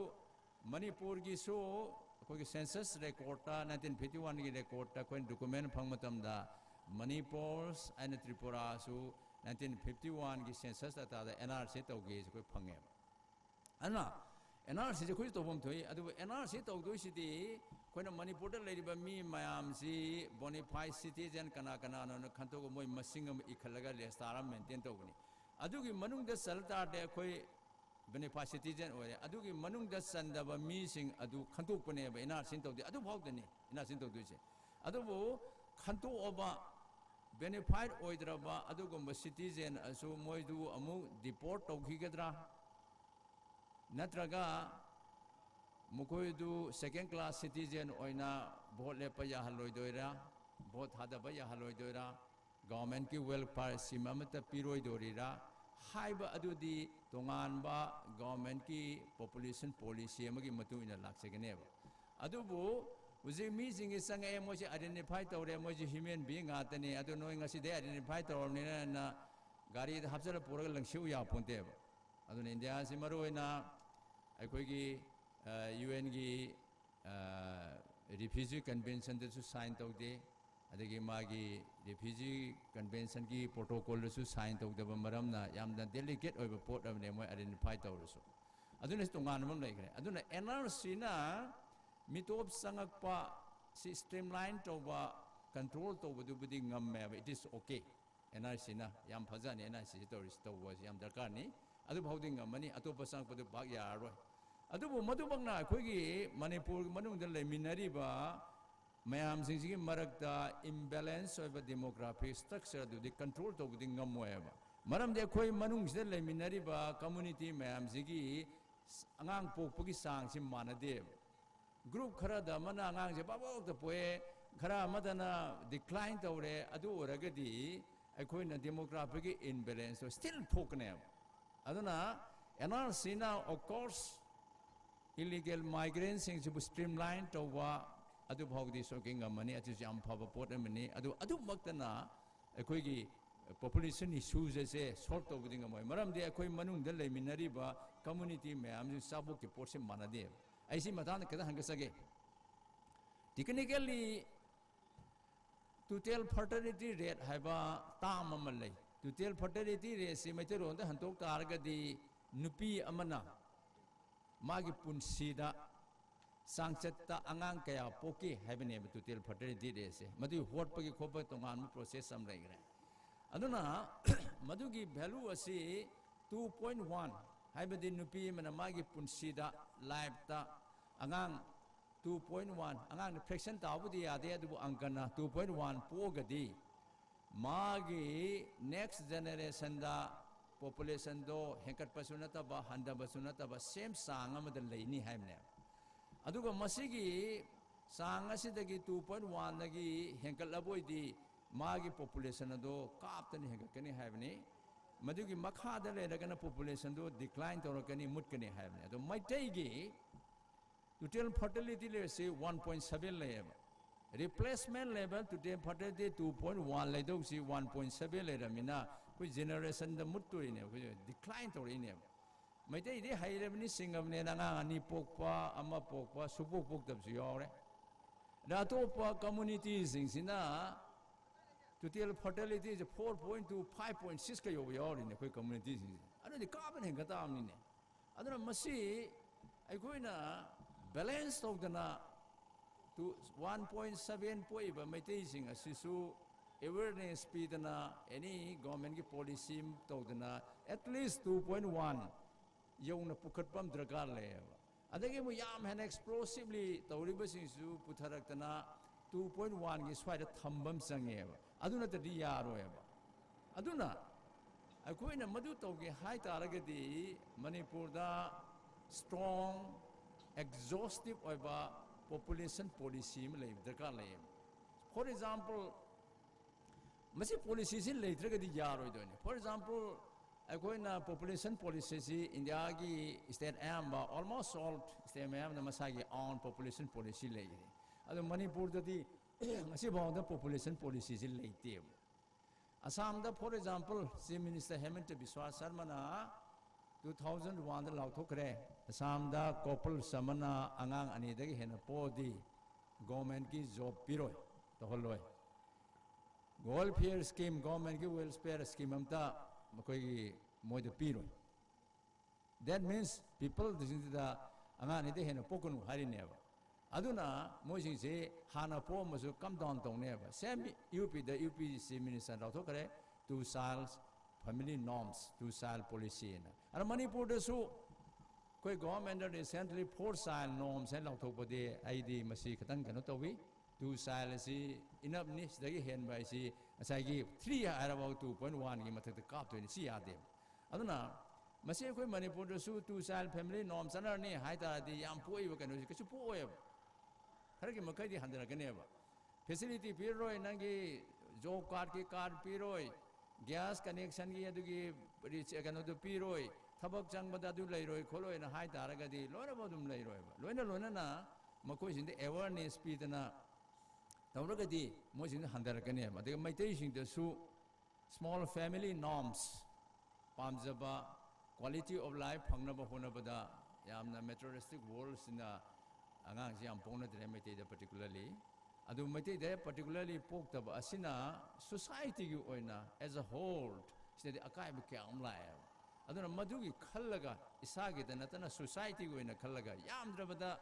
ꯃꯅꯤꯄꯨꯔꯒꯤꯁꯨ ꯑꯩꯈꯣꯏꯒꯤ census recordꯇ, nineteen fifty oneꯒꯤ recordꯇ ꯑꯩꯈꯣꯏꯅ document ꯐꯪꯕ ꯃꯇꯝꯗ, Manipur and ꯇ꯭ꯔꯤꯄꯨꯔꯥꯁꯨ nineteen fifty oneꯒꯤ census dataꯗ N R C ꯇꯧꯒꯦꯁꯦ ꯑꯩꯈꯣꯏ ꯐꯪꯉꯦꯕ꯫ ꯑꯗꯨꯅ N R Cꯁꯦ ꯑꯩꯈꯣꯏꯁꯨ ꯇꯧꯐꯝ ꯊꯣꯛꯏ, ꯑꯗꯨꯕꯨ N R C ꯇꯧꯗꯣꯏꯁꯤꯗꯤ ꯑꯩꯈꯣꯏꯅ ꯃꯅꯤꯄꯨꯔꯗ ꯂꯩꯔꯤꯕ ꯃꯤ ꯃꯌꯥꯝꯁꯤ bona fide citizen ꯀꯅꯥ ꯀꯅꯥꯅꯣꯅ ꯈꯟꯇꯣꯛꯑꯒ ꯃꯣꯏ ꯃꯁꯤꯡ ꯑꯃ ꯏꯈꯠꯂꯒ register ꯑꯃ maintain ꯇꯧꯕꯅꯤ꯫ ꯑꯗꯨꯒꯤ ꯃꯅꯨꯡꯗ ꯆꯜ ꯇꯥꯔꯗꯤ ꯑꯩꯈꯣꯏ bona fide citizen ꯑꯣꯏꯔꯦ꯫ ꯑꯗꯨꯒꯤ ꯃꯅꯨꯡꯗ ꯆꯟꯗꯕ ꯃꯤꯁꯤꯡ ꯑꯗꯨ ꯈꯟꯇꯣꯛꯄꯅꯦꯕ N R C ꯇꯧꯗꯦ꯫ ꯑꯗꯨ ꯐꯥꯎꯗꯅꯤ N R C ꯇꯧꯗꯣꯏꯁꯦ꯫ ꯑꯗꯨꯕꯨ ꯈꯟꯇꯣꯛꯑꯕ bona fide ꯑꯣꯏꯗ꯭ꯔꯕ ꯑꯗꯨꯒꯨꯝꯕ citizen ꯑꯁꯨ ꯃꯣꯏꯗꯨ ꯑꯃꯨꯛ deport ꯇꯧꯈꯤꯒꯗ꯭ꯔꯥ, ꯅꯠꯇ꯭ꯔꯒ ꯃꯈꯣꯏꯗꯨ second class citizen ꯑꯣꯏꯅ vote ꯂꯦꯞꯄ ꯌꯥꯍꯜꯂꯣꯏꯗꯣꯏꯔꯥ, vote ꯊꯥꯗꯕ ꯌꯥꯍꯜꯂꯣꯏꯗꯣꯏꯔꯥ, governmentꯀꯤ welfare scheme ꯑꯃꯠꯇ ꯄꯤꯔꯣꯏꯗꯣꯔꯤꯔꯥ ꯍꯥꯏꯕ ꯑꯗꯨꯗꯤ ꯇꯣꯉꯥꯟꯕ governmentꯀꯤ population policy ꯑꯃꯒꯤ ꯃꯇꯨꯡ ꯏꯟꯅ ꯂꯥꯛꯆꯒꯅꯦꯕ꯫ ꯑꯗꯨꯕꯨ ꯍꯧꯖꯤꯛ ꯃꯤꯁꯤꯡꯁꯤ ꯆꯪꯉꯛꯑꯦ, ꯃꯣꯏꯁꯤ identify ꯇꯧꯔꯦ, ꯃꯣꯏꯁꯤ human being ꯉꯥꯛꯇꯅꯤ, ꯑꯗꯨ ꯅꯣꯏ ꯉꯁꯤꯗꯩ identify ꯇꯧꯔꯕꯅꯤꯅ ꯒꯥꯔꯤꯗ ꯍꯥꯞꯆꯤꯜꯂ ꯄꯨꯔꯒ ꯂꯪꯁꯤꯜꯂꯨ ꯌꯥꯄꯣꯟꯇꯦꯕ꯫ ꯑꯗꯨꯅ ꯏꯟꯗꯤꯌꯥꯁꯤ ꯃꯔꯨꯑꯣꯏꯅ ꯑꯩꯈꯣꯏꯒꯤ, ꯑ, UNꯒꯤ, ꯑ, refugee conventionꯗꯁꯨ sign ꯇꯧꯗꯦ, ꯑꯗꯒꯤ ꯃꯥꯒꯤ refugee conventionꯒꯤ protocolꯗꯁꯨ sign ꯇꯧꯗꯕ ꯃꯔꯝꯅ ꯌꯥꯝꯅ delicate ꯑꯣꯏꯕ ꯄꯣꯠ ꯑꯃꯅꯦ ꯃꯣꯏ identify ꯇꯧꯔꯁꯨ꯫ ꯑꯗꯨꯅ ꯇꯣꯉꯥꯟꯕ ꯑꯃ ꯂꯩꯈ꯭ꯔꯦ꯫ ꯑꯗꯨꯅ NRCꯅ ꯃꯤꯇꯣꯞ ꯆꯪꯉꯛꯄ ꯁꯤ streamline ꯇꯧꯕ, control ꯇꯧꯕꯗꯨꯕꯨꯗꯤ ꯉꯝꯃꯦꯕ, it is okay꯫ NRCꯅ ꯌꯥꯝ ꯐꯖꯅꯤ, NRCꯁꯤ ꯇꯧꯔꯤꯁꯤ, ꯇꯧꯕꯁꯤ ꯌꯥꯝ ꯗꯔꯀꯥꯔꯅꯤ꯫ ꯑꯗꯨꯐꯥꯎꯗꯤ ꯉꯝꯃꯅꯤ, ꯑꯇꯣꯞꯄ ꯆꯪꯉꯛꯄꯗꯨ ꯄꯥꯛ ꯌꯥꯔꯔꯣꯏ꯫ ꯑꯗꯨꯕꯨ ꯃꯗꯨꯃꯛꯅ ꯑꯩꯈꯣꯏꯒꯤ ꯃꯅꯤꯄꯨꯔ ꯃꯅꯨꯡꯗ ꯂꯩꯃꯤꯟꯅꯔꯤꯕ ꯃꯌꯥꯝꯁꯤꯡꯁꯤꯒꯤ ꯃꯔꯛꯇ imbalance ꯑꯣꯏꯕ demographic structure ꯑꯗꯨꯗꯤ control ꯇꯧꯕꯗꯤ ꯉꯝꯃꯣꯏꯕ꯫ ꯃꯔꯝꯗꯤ ꯑꯩꯈꯣꯏ ꯃꯅꯨꯡꯁꯤꯗ ꯂꯩꯃꯤꯟꯅꯔꯤꯕ community ꯃꯌꯥꯝꯁꯤꯒꯤ ꯑꯉꯥꯡ ꯄꯣꯛꯄꯒꯤ ꯆꯥꯡꯁꯤ ꯃꯥꯟꯅꯗꯦꯕ꯫ Group ꯈꯔꯗ ꯑꯃꯅ ꯑꯉꯥꯡꯁꯦ ꯄꯥꯛꯄꯥꯛꯇ ꯄꯣꯛꯑꯦ, ꯈꯔ ꯑꯃꯗꯅ decline ꯇꯧꯔꯦ, ꯑꯗꯨ ꯑꯣꯏꯔꯒꯗꯤ ꯑꯩꯈꯣꯏꯅ demographicꯀꯤ imbalanceꯇꯣ still ꯊꯣꯛꯀꯅꯦꯕ꯫ ꯑꯗꯨꯅ NRCꯅ of course illegal migrantꯁꯤꯡꯁꯤꯕꯨ streamline ꯇꯧꯕ ꯑꯗꯨꯐꯥꯎꯗꯤ ꯁꯣꯏꯗꯅ ꯉꯝꯃꯅꯤ, ꯑꯗꯨꯁꯨ ꯌꯥꯝ ꯐꯕ ꯄꯣꯠ ꯑꯃꯅꯤ꯫ ꯑꯗꯨ ꯑꯗꯨꯃꯛꯇꯅ ꯑꯩꯈꯣꯏꯒꯤ population issues ꯑꯁꯦ solve ꯇꯧꯕꯗꯤ ꯉꯝꯃꯣꯏ꯫ ꯃꯔꯝꯗꯤ ꯑꯩꯈꯣꯏ ꯃꯅꯨꯡꯗ ꯂꯩꯃꯤꯟꯅꯔꯤꯕ community ꯃꯌꯥꯝꯁꯤ ꯆꯥꯕꯣꯛꯀꯤ ꯄꯣꯠꯁꯤ ꯃꯥꯟꯅꯗꯦꯕ꯫ ꯑꯩ ꯁꯤ ꯃꯇꯥꯡꯗ ꯈꯤꯇꯪ ꯍꯪꯒꯠꯆꯒꯦ꯫ Technically, total fertility rate ꯍꯥꯏꯕ term ꯑꯃ ꯂꯩ꯫ Total fertility rateꯁꯤ ꯃꯩꯇꯩꯂꯣꯟꯗ ꯍꯟꯗꯣꯛ ꯇꯥꯔꯒꯗꯤ, ꯅꯨꯄꯤ ꯑꯃꯅ ꯃꯥꯒꯤ ꯄꯨꯟꯁꯤꯗ ꯆꯥꯡꯆꯠꯇ ꯑꯉꯥꯡ ꯀꯌꯥ ꯄꯣꯛꯀꯦ ꯍꯥꯏꯕꯅꯦꯕ total fertility rateꯁꯦ꯫ ꯃꯗꯨꯒꯤ ꯍꯣꯠꯄꯒꯤ ꯈꯣꯠꯄ ꯇꯣꯉꯥꯟꯕ process ꯑꯃ ꯂꯩꯈ꯭ꯔꯦ꯫ ꯑꯗꯨꯅ ꯃꯗꯨꯒꯤ value ꯑꯁꯤ two point one, ꯍꯥꯏꯕꯗꯤ ꯅꯨꯄꯤ ꯑꯃꯅ ꯃꯥꯒꯤ ꯄꯨꯟꯁꯤꯗ, lifeꯇ ꯑꯉꯥꯡ two point one, ꯑꯉꯥꯡꯅ fraction ꯇꯥꯕꯨꯗꯤ ꯌꯥꯗꯦ, ꯑꯗꯨꯕꯨ ꯑꯪꯀꯅ two point one ꯄꯣꯛꯑꯒꯗꯤ, ꯃꯥꯒꯤ next generationꯗ populationꯗꯣ ꯍꯦꯟꯒꯠꯄꯁꯨ ꯅꯠꯇꯕ, ꯍꯟꯊꯕꯁꯨ ꯅꯠꯇꯕ, same ꯆꯥꯡ ꯑꯃꯗ ꯂꯩꯅꯤ ꯍꯥꯏꯕꯅꯦ꯫ ꯑꯗꯨꯒ ꯃꯁꯤꯒꯤ ꯆꯥꯡ ꯑꯁꯤꯗꯒꯤ two point oneꯗꯒꯤ ꯍꯦꯟꯒꯠꯂꯕꯣꯏꯗꯤ, ꯃꯥꯒꯤ population ꯑꯗꯣ ꯀꯥꯞꯇꯅ ꯍꯦꯟꯒꯠꯀꯅꯤ ꯍꯥꯏꯕꯅꯤ꯫ ꯃꯗꯨꯒꯤ ꯃꯈꯥꯗ ꯂꯩꯔꯒꯅ populationꯗꯣ decline ꯇꯧꯔꯛꯀꯅꯤ, ꯃꯨꯠꯀꯅꯤ ꯍꯥꯏꯕꯅꯤ꯫ ꯑꯗꯣ ꯃꯩꯇꯩꯒꯤ total fertility rateꯁꯤ one point seven ꯂꯩꯌꯦꯕ꯫ Replacement level total fertility two point one ꯂꯩꯗꯧꯁꯤ one point seven ꯂꯩꯔꯝꯃꯤꯅ, ꯑꯩꯈꯣꯏ generationꯗ ꯃꯨꯠꯇꯣꯔꯤꯅꯦꯕ, ꯑꯩꯈꯣꯏ decline ꯇꯧꯔꯛꯏꯅꯦꯕ꯫ ꯃꯩꯇꯩꯗꯤ ꯍꯩꯔꯕꯅꯤ, ꯁꯤꯡꯉꯕꯅꯦꯅ ꯑꯉꯥꯡ ꯑꯅꯤ ꯄꯣꯛꯄ, ꯑꯃ ꯄꯣꯛꯄ, ꯁꯨꯄꯣꯛ ꯄꯣꯛꯇꯕꯁꯨ ꯌꯥꯎꯔꯦ꯫ ꯑꯗ ꯑꯇꯣꯞꯄ communityꯁꯤꯡꯁꯤꯅ total fertilityꯁꯦ four point two, five point sixꯀ ꯌꯧꯕ ꯌꯥꯎꯔꯤꯅꯦ ꯑꯩꯈꯣꯏ communityꯁꯤꯡꯁꯦ꯫ ꯑꯗꯨꯗꯤ ꯀꯥꯞꯄꯅ ꯍꯦꯟꯒꯠ ꯇꯥꯕꯅꯤꯅꯦ꯫ ꯑꯗꯨꯅ ꯃꯁꯤ ꯑꯩꯈꯣꯏꯅ balance ꯇꯧꯗꯅ, two, one point seven ꯄꯣꯛꯏꯕ ꯃꯩꯇꯩꯁꯤꯡ ꯑꯁꯤꯁꯨ awareness ꯄꯤꯗꯅ, any governmentꯀꯤ policy ꯑꯃ ꯇꯧꯗꯅ, at least two point one ꯌꯧꯅ ꯄꯨꯈꯠꯄ ꯑꯃ ꯗꯔꯀꯥꯔ ꯂꯩꯌꯦꯕ꯫ ꯑꯗꯒꯤ ꯑꯃꯨꯛ ꯌꯥꯝ ꯍꯦꯟꯅ explosively ꯇꯧꯔꯤꯕꯁꯤꯡꯁꯨ ꯄꯨꯊꯔꯛꯇꯅ two point oneꯒꯤ ꯁ꯭ꯋꯥꯏꯗ ꯊꯝꯕ ꯑꯃ ꯆꯪꯉꯦꯕ꯫ ꯑꯗꯨ ꯅꯠꯇ꯭ꯔꯗꯤ ꯌꯥꯔꯣꯏꯕ꯫ ꯑꯗꯨꯅ ꯑꯩꯈꯣꯏꯅ ꯃꯗꯨ ꯇꯧꯒꯦ ꯍꯥꯏ ꯇꯥꯔꯒꯗꯤ, ꯃꯅꯤꯄꯨꯔꯗ strong, exhaustive ꯑꯣꯏꯕ population policy ꯑꯃ ꯂꯩꯕ ꯗꯔꯀꯥꯔ ꯂꯩꯌꯦꯕ꯫ For example, ꯃꯁꯤ policyꯁꯤ ꯂꯩꯇ꯭ꯔꯒꯗꯤ ꯌꯥꯔꯣꯏꯗꯣꯏꯅꯤ꯫ For example, ꯑꯩꯈꯣꯏꯅ population policyꯁꯤ ꯏꯟꯗꯤꯌꯥꯒꯤ state ꯑꯌꯥꯝꯕ, almost all state ꯃꯌꯥꯝꯅ ꯃꯁꯥꯒꯤ own population policy ꯂꯩꯔꯤ꯫ ꯑꯗꯣ ꯃꯅꯤꯄꯨꯔꯗꯗꯤ ꯉꯁꯤꯐꯥꯎꯗ population policyꯁꯤ ꯂꯩꯇꯦꯕ꯫ ꯑꯁꯥꯝꯗ, for example, Chief Minister ꯍꯦꯃꯟꯇ ꯕꯤꯁ꯭ꯋꯥ ꯁꯔꯃꯅ two thousand oneꯗ ꯂꯥꯎꯊꯣꯛꯈ꯭ꯔꯦ, ꯑꯁꯥꯝꯗ couples ꯑꯃꯅ ꯑꯉꯥꯡ ꯑꯅꯤꯗꯒꯤ ꯍꯦꯟꯅ ꯄꯣꯛꯑꯗꯤ ꯒꯣꯔꯃꯦꯟꯒꯤ ꯖꯣꯕ ꯄꯤꯔꯣꯏ, ꯇꯧꯍꯜꯂꯣꯏ꯫ ꯋꯦꯜꯐꯤꯌꯔ ꯁ꯭ꯀꯤꯝ, ꯒꯣꯔꯃꯦꯟꯒꯤ ꯋꯦꯜꯐꯤꯌꯔ ꯁ꯭ꯀꯤꯝ ꯑꯝꯇ ꯃꯈꯣꯏꯒꯤ ꯃꯣꯏꯗ ꯄꯤꯔꯣꯏ꯫ That means people ꯁꯤꯡꯁꯤꯗ ꯑꯉꯥꯡ ꯑꯅꯤꯗ ꯍꯦꯟꯅ ꯄꯣꯛꯀꯅꯨ ꯍꯥꯏꯔꯤꯅꯦꯕ꯫ ꯑꯗꯨꯅ ꯃꯣꯏꯁꯤꯡꯁꯤ ꯍꯥꯟꯅ ꯄꯣꯛꯑꯝꯃꯁꯨ ꯀꯝ ꯗꯥꯎꯟ ꯇꯧꯅꯦꯕ꯫ ꯁꯦꯝ ꯌꯨ ꯄꯤꯗ ꯌꯨ ꯄꯤ ꯁꯤ minister ꯂꯥꯎꯊꯣꯛꯈ꯭ꯔꯦ, two child family norms, two child policy ꯍꯥꯏꯅ꯫ ꯑꯗ ꯃꯅꯤꯄꯨꯔꯗꯁꯨ ꯑꯩꯈꯣꯏ ꯒꯣꯚꯔꯟꯃꯦꯟꯠꯅ recently four child norms ꯍꯥꯏꯅ ꯂꯥꯎꯊꯣꯛꯄꯗꯤ ꯑꯩꯗꯤ ꯃꯁꯤ ꯈꯤꯇꯪ ꯀꯩꯅꯣ ꯇꯧꯏ꯫ Two child ꯑꯁꯤ enough ꯅꯤ, ꯁꯤꯗꯒꯤ ꯍꯦꯟꯕ ꯍꯥꯏꯁꯤ ꯉꯁꯥꯏꯒꯤ three ꯍꯥꯏꯔꯕ two point one ꯒꯤ ꯃꯊꯛꯇ ꯀꯥꯞꯇꯣꯏꯅꯤ, ꯁꯤ ꯌꯥꯗꯦꯕ꯫ ꯑꯗꯨꯅ ꯃꯁꯤ ꯑꯩꯈꯣꯏ ꯃꯅꯤꯄꯨꯔꯗꯁꯨ two child family norm ꯆꯠꯅꯔꯅꯤ ꯍꯥꯏ ꯇꯥꯔꯗꯤ ꯌꯥꯝ ꯄꯣꯛꯏꯕ ꯀꯩꯅꯣꯁꯤ ꯀꯩꯁꯨ ꯄꯣꯛꯑꯣꯏꯕ, ꯈꯔꯒꯤ ꯃꯈꯩꯗꯤ ꯍꯟꯊꯔꯛꯀꯅꯦꯕ꯫ ꯐꯦꯁꯤꯂꯤꯇꯤ ꯄꯤꯔꯔꯣꯏ, ꯅꯪꯒꯤ ꯖꯣꯕ ꯀꯥꯔꯗꯀꯤ ꯀꯥꯔꯗ ꯄꯤꯔꯣꯏ, ꯒ꯭ꯌꯥꯁ ꯀꯅꯦꯛꯁꯟꯒꯤ ꯑꯗꯨꯒꯤ ꯔꯤꯆ-, ꯀꯩꯅꯣꯗꯨ ꯄꯤꯔꯣꯏ, ꯊꯕꯛ ꯆꯪꯕꯗ ꯑꯗꯨ ꯂꯩꯔꯣꯏ ꯈꯣꯠꯂꯣꯏꯅ ꯍꯥꯏ ꯇꯥꯔꯒꯗꯤ ꯂꯣꯏꯅꯃꯛ ꯑꯗꯨꯝ ꯂꯩꯔꯣꯏꯕ꯫ ꯂꯣꯏꯅ ꯂꯣꯏꯅꯅ ꯃꯈꯣꯏꯁꯤꯡꯗ ꯑꯦꯋꯥꯔꯅꯦꯁ ꯄꯤꯗꯅ ꯇꯧꯔꯒꯗꯤ ꯃꯣꯏꯁꯤꯡꯗ ꯍꯟꯊꯔꯛꯀꯅꯦꯕ꯫ ꯑꯗꯨꯒ ꯃꯩꯇꯩꯁꯤꯡꯗꯁꯨ small family norms, ꯄꯥꯝꯖꯕ quality of life ꯐꯪꯅꯕ ꯍꯣꯠꯅꯕꯗ ꯌꯥꯝꯅ materialistic world ꯁꯤꯅ ꯑꯉꯥꯡꯁꯤ ꯌꯥꯝ ꯄꯣꯛꯅꯗ꯭ꯔꯦ, ꯃꯩꯇꯩꯗ particularly꯫ ꯑꯗꯨ ꯃꯩꯇꯩꯗ particularly ꯄꯣꯛꯇꯕ ꯑꯁꯤꯅ ꯁꯣꯁꯥꯏꯇꯤꯒꯤ ꯑꯣꯏꯅ as a whole ꯁꯤꯗꯗꯤ ꯑꯀꯥꯏꯕ ꯀꯌꯥ ꯑꯃ ꯂꯥꯛꯑꯦꯕ꯫ ꯑꯗꯨꯅ ꯃꯗꯨꯒꯤ ꯈꯜꯂꯒ, ꯏꯁꯥꯒꯤꯗ ꯅꯠꯇꯅ ꯁꯣꯁꯥꯏꯇꯤꯒꯤ ꯑꯣꯏꯅ ꯈꯜꯂꯒ, ꯌꯥꯝꯗ꯭ꯔꯕꯗ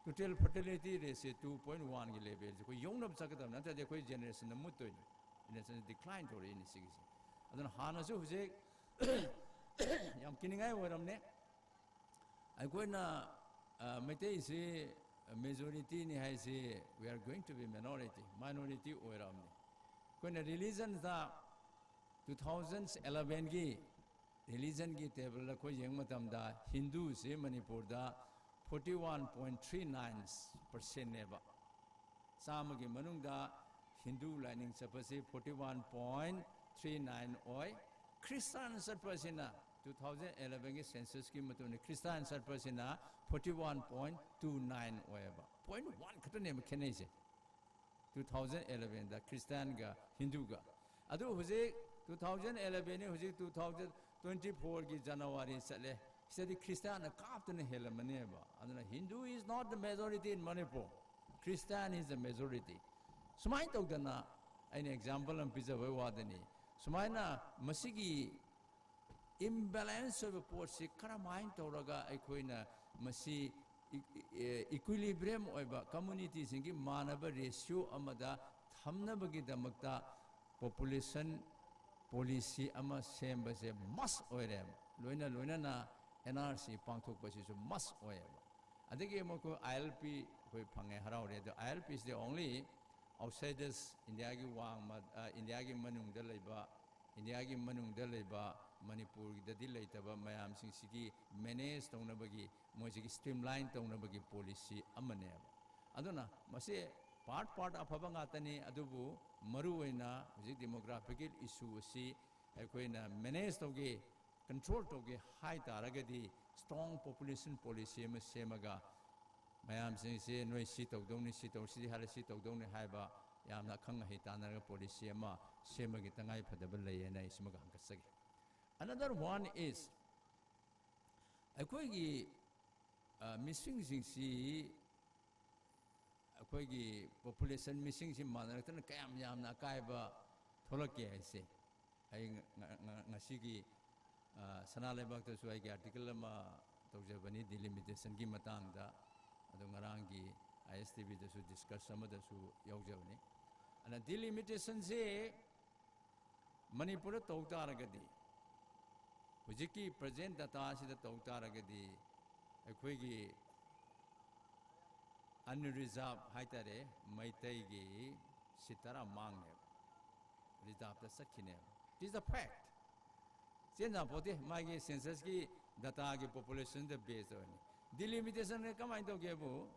total fertility rate ꯁꯦ two point one ꯒꯤ level ꯁꯦ ꯑꯩꯈꯣꯏ ꯌꯧꯅꯕ ꯆꯠꯀꯗꯕ, ꯅꯠꯇ꯭ꯔꯗꯤ ꯑꯩꯈꯣꯏ generation ꯗ ꯃꯨꯠꯇꯣꯏꯅꯤ꯫ Generation decline ꯇꯧꯔꯛꯏꯅꯤ ꯁꯤꯒꯤꯁꯦ꯫ ꯑꯗꯨꯅ ꯍꯥꯟꯅꯁꯨ ꯍꯧꯖꯤꯛ ꯌꯥꯝ ꯀꯤꯅꯤꯡꯉꯥꯏ ꯑꯣꯏꯔꯝꯅꯦ꯫ ꯑꯩꯈꯣꯏꯅ, ꯑ, ꯃꯩꯇꯩꯁꯤ majority ꯅꯤ ꯍꯥꯏꯁꯤ, we are going to be minority, minority ꯑꯣꯏꯔꯛꯑꯕꯅꯤ꯫ ꯑꯩꯈꯣꯏꯅ religion ꯗ two thousand eleven ꯒꯤ religion ꯒꯤ table ꯗ ꯑꯩꯈꯣꯏ ꯌꯦꯡꯕ ꯃꯇꯝꯗ ꯍꯤꯟꯗꯨꯁꯤ ꯃꯅꯤꯄꯨꯔꯗ forty one point three nine percent ꯅꯦꯕ꯫ ꯆꯥꯝꯃꯒꯤ ꯃꯅꯨꯡꯗ ꯍꯤꯟꯗꯨ ꯂꯥꯏꯅꯤꯡ ꯆꯠꯄꯁꯤ forty one point three nine ꯑꯣꯏ꯫ ꯈ꯭ꯔꯤꯁꯇꯥꯟ ꯆꯠꯄꯁꯤꯅ two thousand eleven ꯒꯤ census ꯀꯤ ꯃꯇꯨꯡ ꯏꯟꯅ ꯈ꯭ꯔꯤꯁꯇꯥꯟ ꯆꯠꯄꯁꯤꯅ forty one point two nine ꯑꯣꯏꯌꯦꯕ꯫ Point one ꯈꯛꯇꯅꯦꯕ ꯈꯦꯠꯅꯩꯁꯦ꯫ Two thousand eleven ꯗ ꯈ꯭ꯔꯤꯁꯇꯥꯟꯒ ꯍꯤꯟꯗꯨꯒ꯫ ꯑꯗꯨ ꯍꯧꯖꯤꯛ two thousand eleven ꯅꯤ, ꯍꯧꯖꯤꯛ two thousand twenty four ꯒꯤ January ꯆꯠꯂꯦ꯫ ꯁꯤꯗꯗꯤ ꯈ꯭ꯔꯤꯁꯇꯥꯟꯅ ꯀꯥꯞꯇꯅ ꯍꯦꯜꯂꯝꯃꯅꯦꯕ꯫ ꯑꯗꯨꯅ Hindu is not the majority in Manipur. Christian is the majority. ꯁꯨꯃꯥꯏꯅ ꯇꯧꯗꯅ, ꯑꯩꯅ ꯑꯦꯛꯖꯥꯝꯄꯜ ꯑꯃ ꯄꯤꯖꯕꯩ ꯋꯥꯗꯅꯤ, ꯁꯨꯃꯥꯏꯅ ꯃꯁꯤꯒꯤ ꯏꯝꯕꯦꯂꯦꯟꯁ ꯑꯣꯏꯕ ꯄꯣꯠꯁꯤ ꯀꯔꯝꯍꯥꯏꯅ ꯇꯧꯔꯒ ꯑꯩꯈꯣꯏꯅ ꯃꯁꯤ ꯏꯀ꯭ꯋꯤꯂꯤꯕ꯭ꯔꯤꯌꯝ ꯑꯣꯏꯕ ꯀꯝꯃꯨꯅꯤꯇꯤꯁꯤꯡꯒꯤ ꯃꯥꯟꯅꯕ ꯔꯦꯁꯤꯌꯣ ꯑꯃꯗ ꯊꯝꯅꯕꯒꯤꯗꯃꯛꯇ ꯄꯣꯄꯨꯂꯦꯁꯟ ꯄꯣꯂꯤꯁꯤ ꯑꯃ ꯁꯦꯝꯕꯁꯦ ꯃꯁ ꯑꯣꯏꯔꯦꯕ꯫ ꯂꯣꯏꯅ ꯂꯣꯏꯅꯅ ꯑꯦꯟ ꯑꯥꯔ ꯁꯤ ꯄꯥꯡꯊꯣꯛꯄꯁꯤꯁꯨ ꯃꯁ ꯑꯣꯏꯌꯦꯕ꯫ ꯑꯗꯒꯤ ꯑꯃꯨꯛ ꯑꯩꯈꯣꯏ ꯑꯥꯏ ꯑꯦꯜ ꯄꯤ ꯑꯩꯈꯣꯏ ꯐꯪꯉꯦ, ꯍꯔꯥꯎꯔꯦ꯫ ꯑꯗꯣ ꯑꯥꯏ ꯑꯦꯜ ꯄꯤꯁꯤꯗꯤ only outsiders, ꯏꯟꯗꯤꯌꯥꯒꯤ ꯋꯥꯡꯃ, ꯑ, ꯏꯟꯗꯤꯌꯥꯒꯤ ꯃꯅꯨꯡꯗ ꯂꯩꯕ, ꯏꯟꯗꯤꯌꯥꯒꯤ ꯃꯅꯨꯡꯗ ꯂꯩꯕ, ꯃꯅꯤꯄꯨꯔꯒꯤꯗꯗꯤ ꯂꯩꯇꯕ ꯃꯌꯥꯝꯁꯤꯡꯁꯤꯒꯤ ꯃꯦꯅꯦꯖ ꯇꯧꯅꯕꯒꯤ, ꯃꯣꯏꯁꯤꯒꯤ ꯁ꯭ꯇ꯭ꯔꯤꯝꯂꯥꯏꯟ ꯇꯧꯅꯕꯒꯤ ꯄꯣꯂꯤꯁꯤ ꯑꯃꯅꯦꯕ꯫ ꯑꯗꯨꯅ ꯃꯁꯤ ꯄꯥꯔꯠ ꯄꯥꯔꯠ ꯑꯐꯕ ꯉꯥꯛꯇꯅꯤ, ꯑꯗꯨꯕꯨ ꯃꯔꯨꯑꯣꯏꯅ ꯍꯧꯖꯤꯛ ꯗꯦꯃꯣꯒ꯭ꯔꯥꯐꯤꯀꯦꯜ ꯏꯁꯨ ꯑꯁꯤ ꯑꯩꯈꯣꯏꯅ ꯃꯦꯅꯦꯖ ꯇꯧꯒꯦ, ꯀꯟꯇ꯭ꯔꯣꯜ ꯇꯧꯒꯦ ꯍꯥꯏ ꯇꯥꯔꯒꯗꯤ, ꯁ꯭ꯇ꯭ꯔꯣꯡ ꯄꯣꯄꯨꯂꯦꯁꯟ ꯄꯣꯂꯤꯁꯤ ꯑꯃ ꯁꯦꯝꯃꯒ, ꯃꯌꯥꯝꯁꯤꯡꯁꯦ ꯅꯣꯏ ꯁꯤ ꯇꯧꯗꯧꯅꯤ, ꯁꯤ ꯇꯧ, ꯁꯤꯗꯤ ꯍꯥꯏꯔ ꯁꯤ ꯇꯧꯗꯧꯅꯤ ꯍꯥꯏꯕ ꯌꯥꯝꯅ ꯑꯈꯪ ꯑꯍꯩ ꯇꯥꯟꯅꯔꯒ ꯄꯣꯂꯤꯁꯤ ꯑꯃ ꯁꯦꯝꯕꯒꯤ ꯇꯉꯥꯏ ꯐꯗꯕ ꯂꯩꯌꯦꯅ ꯑꯩ ꯁꯤꯃꯒ ꯍꯪꯒꯠꯆꯒꯦ꯫ Another one is, ꯑꯩꯈꯣꯏꯒꯤ, ꯑ, ꯃꯤꯁꯤꯡꯁꯤꯡꯁꯤ, ꯑꯩꯈꯣꯏꯒꯤ ꯄꯣꯄꯨꯂꯦꯁꯟ ꯃꯤꯁꯤꯡꯁꯤ ꯃꯥꯟꯅꯔꯛꯇꯅ ꯀꯌꯥꯝ ꯌꯥꯝꯅ ꯑꯀꯥꯏꯕ ꯊꯣꯛꯂꯛꯀꯦ ꯍꯥꯏꯁꯦ꯫ ꯑꯩ ꯉ-, ꯉ-, ꯉ-, ꯉꯁꯤꯒꯤ, ꯑ, ꯁꯅꯥ ꯂꯩꯕꯥꯛꯇꯁꯨ ꯑꯩꯒꯤ ꯑꯥꯔꯇꯤꯀꯜ ꯑꯃ ꯇꯧꯖꯕꯅꯤ ꯗꯤꯂꯤꯃꯤꯇꯦꯁꯟꯒꯤ ꯃꯇꯥꯡꯗ, ꯑꯗꯣ ꯉꯔꯥꯡꯒꯤ ꯑꯥꯏ ꯑꯦꯁ ꯇꯤ ꯚꯤꯗꯁꯨ ꯗꯤꯁꯀꯁ ꯑꯃꯗꯁꯨ ꯌꯥꯎꯖꯕꯅꯤ꯫ ꯑꯗꯨꯅ ꯗꯤꯂꯤꯃꯤꯇꯦꯁꯟꯁꯦ ꯃꯅꯤꯄꯨꯔꯗ ꯇꯧ ꯇꯥꯔꯒꯗꯤ, ꯍꯧꯖꯤꯛꯀꯤ ꯄ꯭ꯔꯖꯦꯟ ꯗꯇꯥꯁꯤꯗ ꯇꯧ ꯇꯥꯔꯒꯗꯤ, ꯑꯩꯈꯣꯏꯒꯤ ꯑꯟꯔꯤꯖꯥꯔꯚ ꯍꯥꯏꯇꯥꯔꯦ, ꯃꯩꯇꯩꯒꯤ ꯁꯤꯠ ꯇꯔꯥ ꯃꯥꯡꯅꯦꯕ, ꯔꯤꯖꯥꯔꯚꯇ ꯆꯠꯈꯤꯅꯦꯕ꯫ It is a fact. ꯆꯦꯟ ꯌꯥꯄꯣꯠꯇꯦ, ꯃꯥꯒꯤ ꯁꯦꯟꯁꯁꯀꯤ ꯗꯇꯥꯒꯤ ꯄꯣꯄꯨꯂꯦꯁꯟꯗ ꯕꯦꯁ ꯑꯣꯏꯅꯤ꯫ ꯗꯤꯂꯤꯃꯤꯇꯦꯁꯟ ꯀꯃꯥꯏꯅ ꯇꯧꯒꯦꯕꯨ,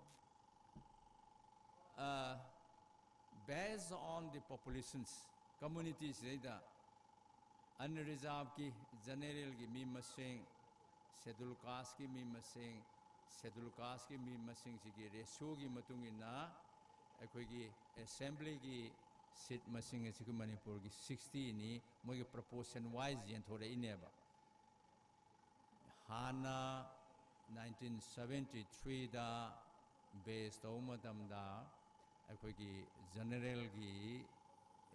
ꯑ, based on the populations, ꯀꯝꯃꯨꯅꯤꯇꯤꯁꯤꯗꯩꯗ ꯑꯟꯔꯤꯖꯥꯔꯚꯀꯤ, ꯖꯦꯅꯦꯔꯦꯜꯒꯤ ꯃꯤ ꯃꯁꯤꯡ, ꯁꯦꯗꯨꯜ ꯀꯥꯁꯀꯤ ꯃꯤ ꯃꯁꯤꯡ, ꯁꯦꯗꯨꯜ ꯀꯥꯁꯀꯤ ꯃꯤ ꯃꯁꯤꯡꯁꯤꯒꯤ ꯔꯦꯁꯤꯌꯣꯒꯤ ꯃꯇꯨꯡ ꯏꯟꯅ ꯑꯩꯈꯣꯏꯒꯤ ꯑꯦꯁꯦꯝꯕ꯭ꯂꯤꯒꯤ ꯁꯤꯠ ꯃꯁꯤꯡ ꯑꯁꯤ ꯑꯩꯈꯣꯏ ꯃꯅꯤꯄꯨꯔꯒꯤ ꯁꯤꯛꯁꯇꯤꯅꯤ, ꯃꯣꯏꯒꯤ ꯄ꯭ꯔꯄꯣꯔꯁꯟ ꯋꯥꯏꯁ ꯌꯦꯟꯊꯣꯔꯛꯏꯅꯦꯕ꯫ ꯍꯥꯟꯅ ꯅꯥꯏꯟꯇꯤꯟ ꯁꯚꯦꯟꯇꯤ ꯊ꯭ꯔꯤꯗ ꯕꯦꯁ ꯇꯧꯕ ꯃꯇꯝꯗ ꯑꯩꯈꯣꯏꯒꯤ ꯖꯦꯅꯔꯦꯜꯒꯤ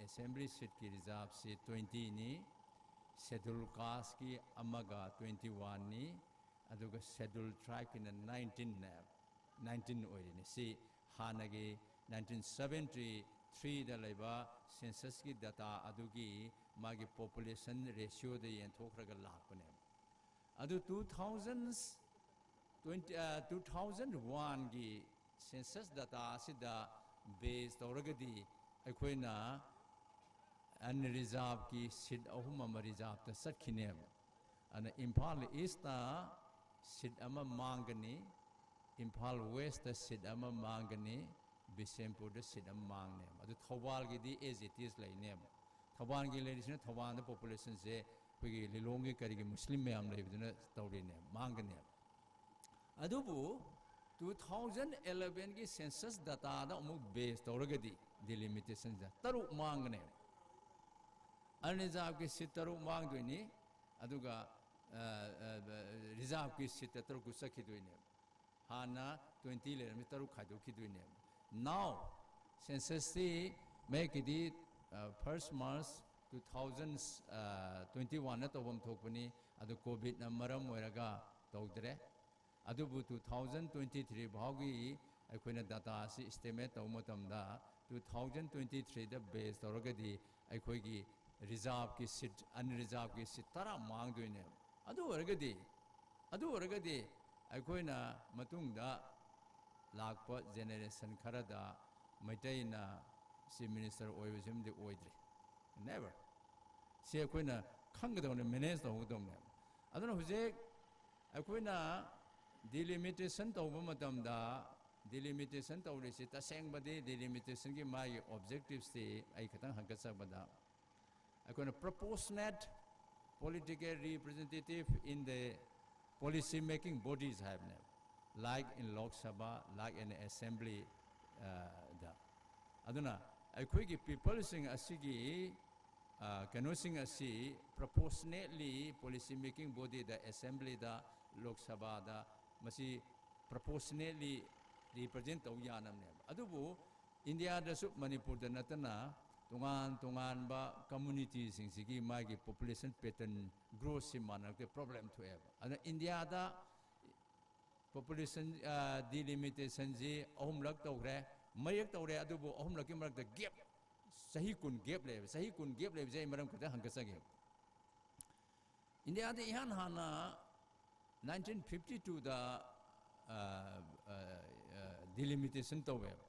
ꯑꯦꯁꯦꯝꯕ꯭ꯂꯤ ꯁꯤꯠꯀꯤ ꯔꯤꯖꯥꯔꯕꯁꯤ ꯇ꯭ꯋꯦꯟꯇꯤꯅꯤ, ꯁꯦꯗꯨꯜ ꯀꯥꯁꯀꯤ ꯑꯃꯒ ꯇ꯭ꯋꯦꯟꯇꯤ ꯋꯥꯟꯅꯤ, ꯑꯗꯨꯒ ꯁꯦꯗꯨꯜ ꯇ꯭ꯔꯥꯏꯕꯀꯤꯅ ꯅꯥꯏꯟꯇꯤꯟꯅꯦ, ꯅꯥꯏꯟꯇꯤꯟ ꯑꯣꯏꯔꯤꯅꯤ꯫ ꯁꯤ ꯍꯥꯟꯅꯒꯤ ꯅꯥꯏꯟꯇꯤꯟ ꯁꯕꯦꯟꯇꯤ ꯊ꯭ꯔꯤꯗ ꯂꯩꯕ ꯁꯦꯟꯁꯁꯀꯤ ꯗꯇꯥ ꯑꯗꯨꯒꯤ ꯃꯥꯒꯤ ꯄꯣꯄꯨꯂꯦꯁꯟ ꯔꯦꯁꯤꯌꯣꯗ ꯌꯦꯟꯊꯣꯛꯈ꯭ꯔꯒ ꯂꯥꯛꯄꯅꯦꯕ꯫ ꯑꯗꯨ two thousand twenty, two thousand ꯋꯥꯟꯒꯤ ꯁꯦꯟꯁꯁ ꯗꯇꯥ ꯑꯁꯤꯗ ꯕꯦꯁ ꯇꯧꯔꯒꯗꯤ ꯑꯩꯈꯣꯏꯅ ꯑꯟꯔꯤꯖꯥꯔꯕꯀꯤ ꯁꯤꯠ ꯑꯍꯨꯝ ꯑꯃ ꯔꯤꯖꯥꯔꯕꯇ ꯆꯠꯈꯤꯅꯦꯕ꯫ ꯑꯗꯨꯅ ꯏꯝꯐꯥꯜ ꯏꯁꯇ ꯁꯤꯠ ꯑꯃ ꯃꯥꯡꯒꯅꯤ, ꯏꯝꯐꯥꯜ ꯋꯦꯁꯇ ꯁꯤꯠ ꯑꯃ ꯃꯥꯡꯒꯅꯤ, ꯕꯤꯁꯦꯝꯄꯨꯔꯗ ꯁꯤꯠ ꯑꯃ ꯃꯥꯡꯅꯦꯕ꯫ ꯑꯗꯨ ꯊꯧꯕꯥꯜꯒꯤꯗꯤ as it is ꯂꯩꯅꯦꯕ꯫ ꯊꯧꯕꯥꯜꯒꯤ ꯂꯩꯔꯤꯁꯤꯅ ꯊꯧꯕꯥꯜꯗ ꯄꯣꯄꯨꯂꯦꯁꯟꯁꯦ ꯑꯩꯈꯣꯏꯒꯤ ꯂꯤꯂꯣꯡꯒꯤ ꯀꯔꯤꯒꯤ ꯃꯨꯁꯂꯤꯝ ꯃꯌꯥꯝ ꯂꯩꯕꯗꯨꯅ ꯇꯧꯔꯤꯅꯦꯕ, ꯃꯥꯡꯒꯅꯦꯕ꯫ ꯑꯗꯨꯕꯨ ꯇꯨ ꯊꯥꯎꯖꯟ ꯑꯦꯂꯚꯦꯟꯒꯤ ꯁꯦꯟꯁꯁ ꯗꯇꯥꯗ ꯑꯃꯨꯛ ꯕꯦꯁ ꯇꯧꯔꯒꯗꯤ ꯗꯤꯂꯤꯃꯤꯇꯦꯁꯟꯁꯦ ꯇꯔꯨꯛ ꯃꯥꯡꯒꯅꯦꯕ꯫ ꯑꯟꯔꯤꯖꯥꯔꯕꯀꯤ ꯁꯤꯠ ꯇꯔꯨꯛ ꯃꯥꯡꯗꯣꯏꯅꯤ, ꯑꯗꯨꯒ ꯔꯤꯖꯥꯔꯕꯀꯤ ꯁꯤꯠꯇ ꯇꯔꯨꯛꯇꯨ ꯆꯠꯈꯤꯗꯣꯏꯅꯦꯕ꯫ ꯍꯥꯟꯅ ꯇ꯭ꯋꯦꯟꯇꯤ ꯂꯩꯔꯝꯃꯤ, ꯇꯔꯨꯛ ꯈꯥꯏꯗꯣꯛꯈꯤꯗꯣꯏꯅꯦꯕ꯫ ꯅꯥꯎ ꯁꯦꯟꯁꯁꯁꯤ ꯃꯌꯦꯛꯀꯤꯗꯤ first March two thousand twenty ꯋꯥꯟꯗ ꯇꯧꯐꯝ ꯊꯣꯛꯄꯅꯤ, ꯑꯗꯨ ꯀꯣꯚꯤꯗꯅ ꯃꯔꯝ ꯑꯣꯏꯔꯒ ꯇꯧꯗ꯭ꯔꯦ꯫ ꯑꯗꯨꯕꯨ ꯇꯨ ꯊꯥꯎꯖꯟ ꯇ꯭ꯋꯦꯟꯇꯤ ꯊ꯭ꯔꯤ ꯐꯥꯎꯒꯤ ꯑꯩꯈꯣꯏꯅ ꯗꯇꯥ ꯑꯁꯤ ꯏꯁꯇꯤꯃꯦꯠ ꯇꯧꯕ ꯃꯇꯝꯗ ꯇꯨ ꯊꯥꯎꯖꯟ ꯇ꯭ꯋꯦꯟꯇꯤ ꯊ꯭ꯔꯤꯗ ꯕꯦꯁ ꯇꯧꯔꯒꯗꯤ ꯑꯩꯈꯣꯏꯒꯤ ꯔꯤꯖꯥꯔꯕꯀꯤ ꯁꯤꯠ, ꯑꯟꯔꯤꯖꯥꯔꯕꯀꯤ ꯁꯤꯠ ꯇꯔꯥ ꯃꯥꯡꯗꯣꯏꯅꯦꯕ꯫ ꯑꯗꯨ ꯑꯣꯏꯔꯒꯗꯤ, ꯑꯗꯨ ꯑꯣꯏꯔꯒꯗꯤ ꯑꯩꯈꯣꯏꯅ ꯃꯇꯨꯡꯗ ꯂꯥꯛꯄ ꯖꯦꯅꯦꯔꯦꯁꯟ ꯈꯔꯗ ꯃꯩꯇꯩꯅ ꯆꯤꯐ ꯃꯤꯅꯤꯁꯇꯔ ꯑꯣꯏꯕꯁꯤꯃꯗꯤ ꯑꯣꯏꯗ꯭ꯔꯤ꯫ Never꯫ ꯁꯤ ꯑꯩꯈꯣꯏꯅ ꯈꯪꯒꯗꯕꯅꯤ, ꯃꯦꯅꯦꯖ ꯇꯧꯒꯗꯕꯅꯦꯕ꯫ ꯑꯗꯨꯅ ꯍꯧꯖꯤꯛ ꯑꯩꯈꯣꯏꯅ ꯗꯤꯂꯤꯃꯤꯇꯦꯁꯟ ꯇꯧꯕ ꯃꯇꯝꯗ, ꯗꯤꯂꯤꯃꯤꯇꯦꯁꯟ ꯇꯧꯔꯤꯁꯤ ꯇꯁꯦꯡꯕꯗꯤ ꯗꯤꯂꯤꯃꯤꯇꯦꯁꯟꯒꯤ ꯃꯥꯒꯤ ꯑꯣꯕꯖꯦꯛꯇꯤꯞꯁꯇꯤ ꯑꯩ ꯈꯤꯇꯪ ꯍꯪꯀꯠꯆꯕꯗ, ꯑꯩꯈꯣꯏꯅ proportionate political representative in the policy making bodies ꯍꯥꯏꯕꯅꯦꯕ, like in Lok Sabha, like in assembly, ꯑ, ꯗ꯫ ꯑꯗꯨꯅ ꯑꯩꯈꯣꯏꯒꯤ ꯄꯤꯄꯜꯁꯤꯡ ꯑꯁꯤꯒꯤ, ꯑ, ꯀꯩꯅꯣꯁꯤꯡ ꯑꯁꯤ proportionately policy making bodyꯗ, assemblyꯗ, ꯂꯣꯛ ꯁꯚꯥꯗ ꯃꯁꯤ proportionately ꯔꯤꯄ꯭ꯔꯖꯦꯟ ꯇꯧ ꯌꯥꯅꯕꯅꯦꯕ꯫ ꯑꯗꯨꯕꯨ ꯏꯟꯗꯤꯌꯥꯗꯁꯨ ꯃꯅꯤꯄꯨꯔꯗ ꯅꯠꯇꯅ ꯇꯣꯉꯥꯟ ꯇꯣꯉꯥꯟꯕ ꯀꯝꯃꯨꯅꯤꯇꯤꯁꯤꯡꯁꯤꯒꯤ ꯃꯥꯒꯤ ꯄꯣꯄꯨꯂꯦꯁꯟ ꯄꯦꯇꯔꯟ ꯒ꯭ꯔꯣꯠꯁꯤ ꯃꯥꯟꯅꯔꯛꯇꯦ, ꯄ꯭ꯔꯣꯕ꯭ꯂꯦꯝ ꯊꯣꯛꯑꯦꯕ꯫ ꯑꯗ ꯏꯟꯗꯤꯌꯥꯗ ꯄꯣꯄꯨꯂꯦꯁꯟ ꯗꯤꯂꯤꯃꯤꯇꯦꯁꯟꯁꯤ ꯑꯍꯨꯝꯂꯛ ꯇꯧꯈ꯭ꯔꯦ, ꯃꯔꯤꯔꯛ ꯇꯧꯔꯦ, ꯑꯗꯨꯕꯨ ꯑꯍꯨꯝꯂꯛꯀꯤ ꯃꯔꯛꯇ ꯒꯦꯞ, ꯆꯍꯤ ꯀꯨꯟ ꯒꯦꯞ ꯂꯩꯌꯦꯕ꯫ ꯆꯍꯤ ꯀꯨꯟ ꯒꯦꯞ ꯂꯩꯕꯁꯦ ꯑꯩ ꯃꯔꯝ ꯈꯤꯇꯪ ꯍꯪꯒꯠꯆꯒꯦ꯫ ꯏꯟꯗꯤꯌꯥꯗ ꯏꯍꯥꯟ ꯍꯥꯟꯅ ꯅꯥꯏꯟꯇꯤꯟ ꯐꯤꯐꯇꯤ ꯇꯨꯗ ꯗꯤꯂꯤꯃꯤꯇꯦꯁꯟ ꯇꯧꯋꯦꯕ꯫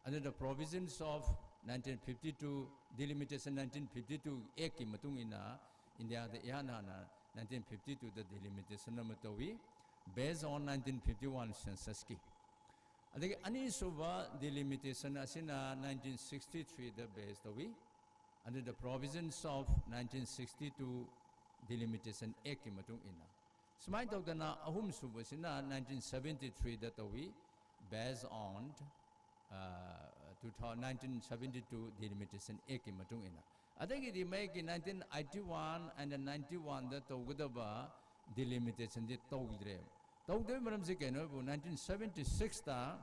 Under the provisions of nineteen fifty-two, Delimitation nineteen fifty-two Actꯀꯤ ꯃꯇꯨꯡ ꯏꯟꯅ ꯏꯟꯗꯤꯌꯥꯗ ꯏꯍꯥꯟ ꯍꯥꯟꯅ ꯅꯥꯏꯟꯇꯤꯟ ꯐꯤꯐꯇꯤ ꯇꯨꯗ ꯗꯤꯂꯤꯃꯤꯇꯦꯁꯟ ꯑꯃ ꯇꯧꯏ, based on nineteen fifty-one censusꯀꯤ꯫ ꯑꯗꯒꯤ ꯑꯅꯤꯁꯨꯕ ꯗꯤꯂꯤꯃꯤꯇꯦꯁꯟ ꯑꯁꯤꯅ ꯅꯥꯏꯟꯇꯤꯟ ꯁꯤꯛꯁꯇꯤ ꯊ꯭ꯔꯤꯗ ꯕꯦꯁ ꯇꯧꯏ, under the provisions of nineteen sixty-two Delimitation Actꯀꯤ ꯃꯇꯨꯡ ꯏꯟꯅ꯫ ꯁꯨꯃꯥꯏꯅ ꯇꯧꯗꯅ ꯑꯍꯨꯝꯁꯨꯕꯁꯤꯅ ꯅꯥꯏꯟꯇꯤꯟ ꯁꯕꯦꯟꯇꯤ ꯊ꯭ꯔꯤꯗ ꯇꯧꯏ, based on two thousand, nineteen seventy-two Delimitation Actꯀꯤ ꯃꯇꯨꯡ ꯏꯟꯅ꯫ ꯑꯗꯒꯤꯗꯤ ꯃꯌꯦꯛꯀꯤ nineteen eighty-one and ninety-oneꯗ ꯇꯧꯒꯗꯕ ꯗꯤꯂꯤꯃꯤꯇꯦꯁꯟꯗꯤ ꯇꯧꯗ꯭ꯔꯦ꯫ ꯇꯧꯗꯕꯒꯤ ꯃꯔꯝꯁꯤ ꯀꯩꯅꯣ ꯍꯥꯏꯕꯨ, nineteen seventy-sixꯇ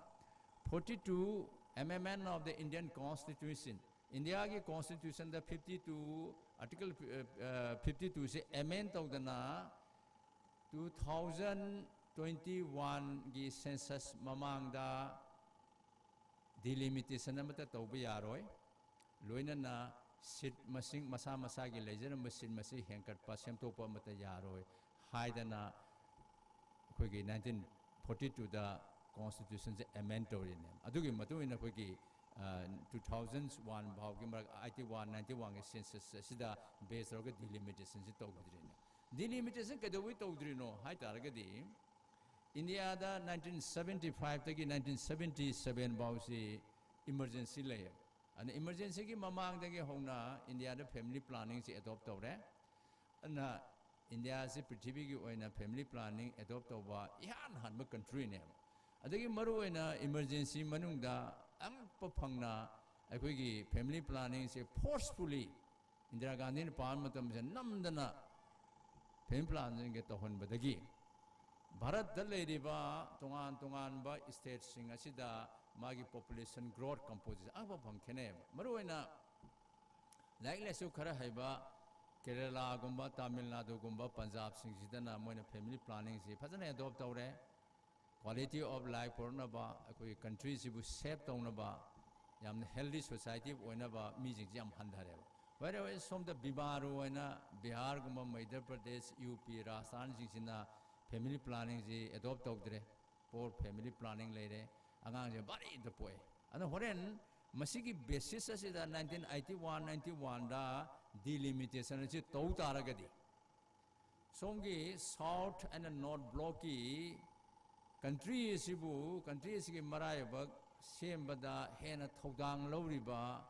forty-two Amendment of the Indian Constitution, ꯏꯟꯗꯤꯌꯥꯒꯤ ꯀꯣꯟꯁꯇꯤꯇ꯭ꯌꯨꯁꯟꯗ fifty-two, Article fifty-twoꯁꯦ amend ꯇꯧꯗꯅ two thousand twenty-oneꯒꯤ census ꯃꯃꯥꯡꯗ ꯗꯤꯂꯤꯃꯤꯇꯦꯁꯟ ꯑꯃꯠꯇ ꯇꯧꯕ ꯌꯥꯔꯣꯏ, ꯂꯣꯏꯅꯅ ꯁꯤꯠ ꯃꯁꯤꯡ, ꯃꯁꯥ ꯃꯁꯥꯒꯤ ꯂꯩꯖꯔꯝꯕ ꯁꯤꯠ ꯃꯁꯤꯡ ꯍꯦꯟꯒꯠꯄ, ꯁꯦꯝꯗꯣꯛꯄ ꯑꯃꯠꯇ ꯌꯥꯔꯣꯏ ꯍꯥꯏꯗꯅ ꯑꯩꯈꯣꯏꯒꯤ nineteen forty-twoꯗ ꯀꯣꯟꯁꯇꯤꯇ꯭ꯌꯨꯁꯟꯁꯦ amend ꯇꯧꯔꯤꯅꯦ꯫ ꯑꯗꯨꯒꯤ ꯃꯇꯨꯡ ꯏꯟꯅ ꯑꯩꯈꯣꯏꯒꯤ two thousand one ꯐꯥꯎꯒꯤ ꯃꯔꯛ, eighty-one, ninety-oneꯒꯤ census ꯑꯁꯤꯗ ꯕꯦꯁ ꯇꯧꯔꯒ ꯗꯤꯂꯤꯃꯤꯇꯦꯁꯟꯁꯤ ꯇꯧꯈꯤꯗ꯭ꯔꯤꯅꯦ꯫ ꯗꯤꯂꯤꯃꯤꯇꯦꯁꯟ ꯀꯩꯗꯧꯕꯩ ꯇꯧꯗ꯭ꯔꯤꯅꯣ ꯍꯥꯏ ꯇꯥꯔꯒꯗꯤ, ꯏꯟꯗꯤꯌꯥꯗ nineteen seventy-fiveꯇꯒꯤ nineteen seventy-seven ꯐꯥꯎꯁꯤ ꯏꯃꯔꯖꯦꯟꯁꯤ ꯂꯩꯌꯦꯕ꯫ ꯑꯗꯨꯅ ꯏꯃꯔꯖꯦꯟꯁꯤꯒꯤ ꯃꯃꯥꯡꯗꯒꯤ ꯍꯧꯅ ꯏꯟꯗꯤꯌꯥꯗ family planningꯁꯤ adopt ꯇꯧꯔꯦ꯫ ꯑꯗꯨꯅ ꯏꯟꯗꯤꯌꯥꯁꯤ ꯄ꯭ꯔꯤꯊꯤꯕꯤꯒꯤ ꯑꯣꯏꯅ family planning adopt ꯇꯧꯕ ꯏꯍꯥꯟ ꯍꯥꯟꯕ countryꯅꯦꯕ꯫ ꯑꯗꯒꯤ ꯃꯔꯨꯑꯣꯏꯅ ꯏꯃꯔꯖꯦꯟꯁꯤ ꯃꯅꯨꯡꯗ ꯑꯉꯛꯄ ꯐꯪꯅ ꯑꯩꯈꯣꯏꯒꯤ family planningꯁꯦ forcefully ꯏꯟꯗꯤꯔꯥ ꯒꯥꯟꯙꯤꯅ ꯄꯥꯕ ꯃꯇꯝꯁꯦ ꯅꯝꯗꯅ family planningꯒ ꯇꯧꯍꯟꯕꯗꯒꯤ ꯚꯥꯔꯠꯇ ꯂꯩꯔꯤꯕ ꯇꯣꯉꯥꯟ ꯇꯣꯉꯥꯟꯕ stateꯁꯤꯡ ꯑꯁꯤꯗ ꯃꯥꯒꯤ population growth composition ꯑꯐꯕ ꯐꯪ ꯈꯦꯠꯅꯩꯌꯦꯕ꯫ ꯃꯔꯨꯑꯣꯏꯅ ꯂꯥꯏꯔꯤꯛ ꯂꯥꯏꯁꯨ ꯈꯔ ꯍꯩꯕ ꯀꯦꯔꯦꯂꯥꯒꯨꯝꯕ, ꯇꯥꯃꯤꯜ ꯅꯥꯗꯨꯒꯨꯝꯕ, ꯄꯟꯖꯥꯕꯁꯤꯡꯁꯤꯗꯅ ꯃꯣꯏꯅ family planningꯁꯤ ꯐꯖꯅ adopt ꯇꯧꯔꯦ꯫ Quality of life ꯄꯨꯔꯛꯅꯕ, ꯑꯩꯈꯣꯏꯒꯤ countryꯁꯤꯕꯨ save ꯇꯧꯅꯕ, ꯌꯥꯝꯅ healthy society ꯑꯣꯏꯅꯕ ꯃꯤꯁꯤꯡꯁꯤ ꯌꯥꯝ ꯍꯟꯊꯔꯦꯕ꯫ Whereas ꯁꯣꯝꯗ ꯕꯤꯃꯥꯔꯨ ꯑꯣꯏꯅ ꯕꯤꯍꯥꯔꯒꯨꯝꯕ, ꯃꯩꯙ꯭ꯌ ꯄ꯭ꯔꯗꯦꯁ, ꯌꯨ ꯄꯤ, ꯔꯥꯖꯁꯊꯥꯟꯁꯤꯡꯁꯤꯅ family planningꯁꯤ adopt ꯇꯧꯗ꯭ꯔꯦ꯫ Poor family planning ꯂꯩꯔꯦ, ꯑꯉꯥꯡꯁꯦ ꯚꯥꯔꯤꯗ ꯄꯣꯛꯑꯦ꯫ ꯑꯗꯨꯅ ꯍꯣꯔꯦꯟ ꯃꯁꯤꯒꯤ basis ꯑꯁꯤꯗ nineteen eighty one ninety one ꯗ delimitation ꯑꯁꯤ ꯇꯧ ꯇꯥꯔꯒꯗꯤ, ꯁꯣꯝꯒꯤ South and North Blockꯀꯤ country ꯑꯁꯤꯕꯨ, country ꯑꯁꯤꯒꯤ ꯃꯔꯥꯏꯕꯛ ꯁꯦꯝꯕꯗ ꯍꯦꯟꯅ ꯊꯧꯗꯥꯡ ꯂꯧꯔꯤꯕ,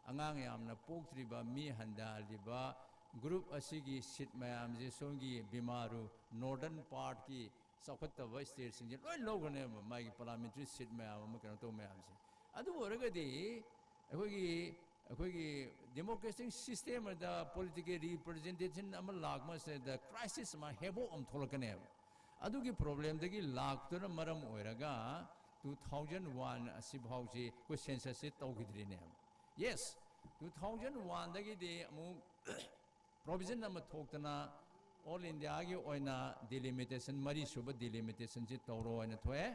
ꯑꯉꯥꯡ ꯌꯥꯝꯅ ꯄꯣꯛꯇ꯭ꯔꯤꯕ, ꯃꯤ ꯍꯟꯊꯍꯜꯂꯤꯕ group ꯑꯁꯤꯒꯤ seat ꯃꯌꯥꯝꯁꯦ ꯁꯣꯝꯒꯤ ꯕꯤꯃꯥꯔꯨ, northern partꯀꯤ ꯆꯥꯎꯈꯠꯇꯕ stateꯁꯤꯡꯁꯦ ꯂꯣꯏ ꯂꯧꯈ꯭ꯔꯅꯦꯕ, ꯃꯥꯒꯤ parliamentary seat ꯃꯌꯥꯝ ꯑꯃ, ꯀꯩꯅꯣ ꯇꯧꯕ ꯃꯌꯥꯝꯁꯦ꯫ ꯑꯗꯨ ꯑꯣꯏꯔꯒꯗꯤ ꯑꯩꯈꯣꯏꯒꯤ, ꯑꯩꯈꯣꯏꯒꯤ democratic system ꯑꯗ political representation ꯑꯃ ꯂꯥꯛꯄ ꯃꯁꯤꯗ crisis ꯑꯃ, ꯍꯦꯕꯣꯛ ꯑꯃ ꯊꯣꯛꯂꯛꯀꯅꯦꯕ꯫ ꯑꯗꯨꯒꯤ problemꯗꯒꯤ ꯂꯥꯛꯇꯨꯅ ꯃꯔꯝ ꯑꯣꯏꯔꯒ two thousand one ꯑꯁꯤꯐꯥꯎꯁꯤ ꯑꯩꯈꯣꯏ censusꯁꯤ ꯇꯧꯈꯤꯗ꯭ꯔꯤꯅꯦꯕ꯫ Yes, two thousand oneꯗꯒꯤꯗꯤ ꯑꯃꯨꯛ provision ꯑꯃ ꯊꯣꯛꯇꯅ all Indiaꯒꯤ ꯑꯣꯏꯅ delimitation, ꯃꯔꯤꯁꯨꯕ delimitationꯁꯤ ꯇꯧꯔꯣ ꯍꯥꯏꯅ ꯊꯣꯛꯑꯦ,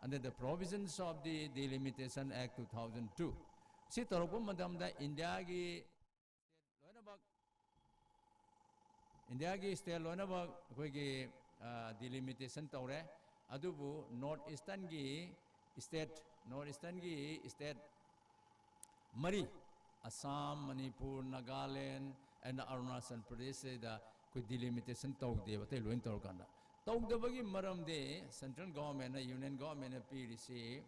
under the provisions of the Delimitation Act two thousand two꯫ ꯁꯤ ꯇꯧꯔꯛꯄ ꯃꯇꯝꯗ ꯏꯟꯗꯤꯌꯥꯒꯤ ꯂꯣꯏꯅꯃꯛ, ꯏꯟꯗꯤꯌꯥꯒꯤ state ꯂꯣꯏꯅꯃꯛ ꯑꯩꯈꯣꯏꯒꯤ delimitation ꯇꯧꯔꯦ꯫ ꯑꯗꯨꯕꯨ North Easternꯒꯤ state, North Easternꯒꯤ state ꯃꯔꯤ, ꯑꯁꯥꯝ, ꯃꯅꯤꯄꯨꯔ, ꯅꯥꯒꯥꯂꯦꯟ and ꯑꯔꯨꯅꯥꯆꯜ ꯄ꯭ꯔꯗꯦꯁꯁꯤꯗ ꯑꯩꯈꯣꯏ delimitation ꯇꯧꯗꯦꯕ, ꯑꯇꯩ ꯂꯣꯏꯅ ꯇꯧꯔꯀꯥꯟꯗ꯫ ꯇꯧꯗꯕꯒꯤ ꯃꯔꯝꯗꯤ central governmentꯅ, union governmentꯅ ꯄꯤꯔꯤꯁꯤ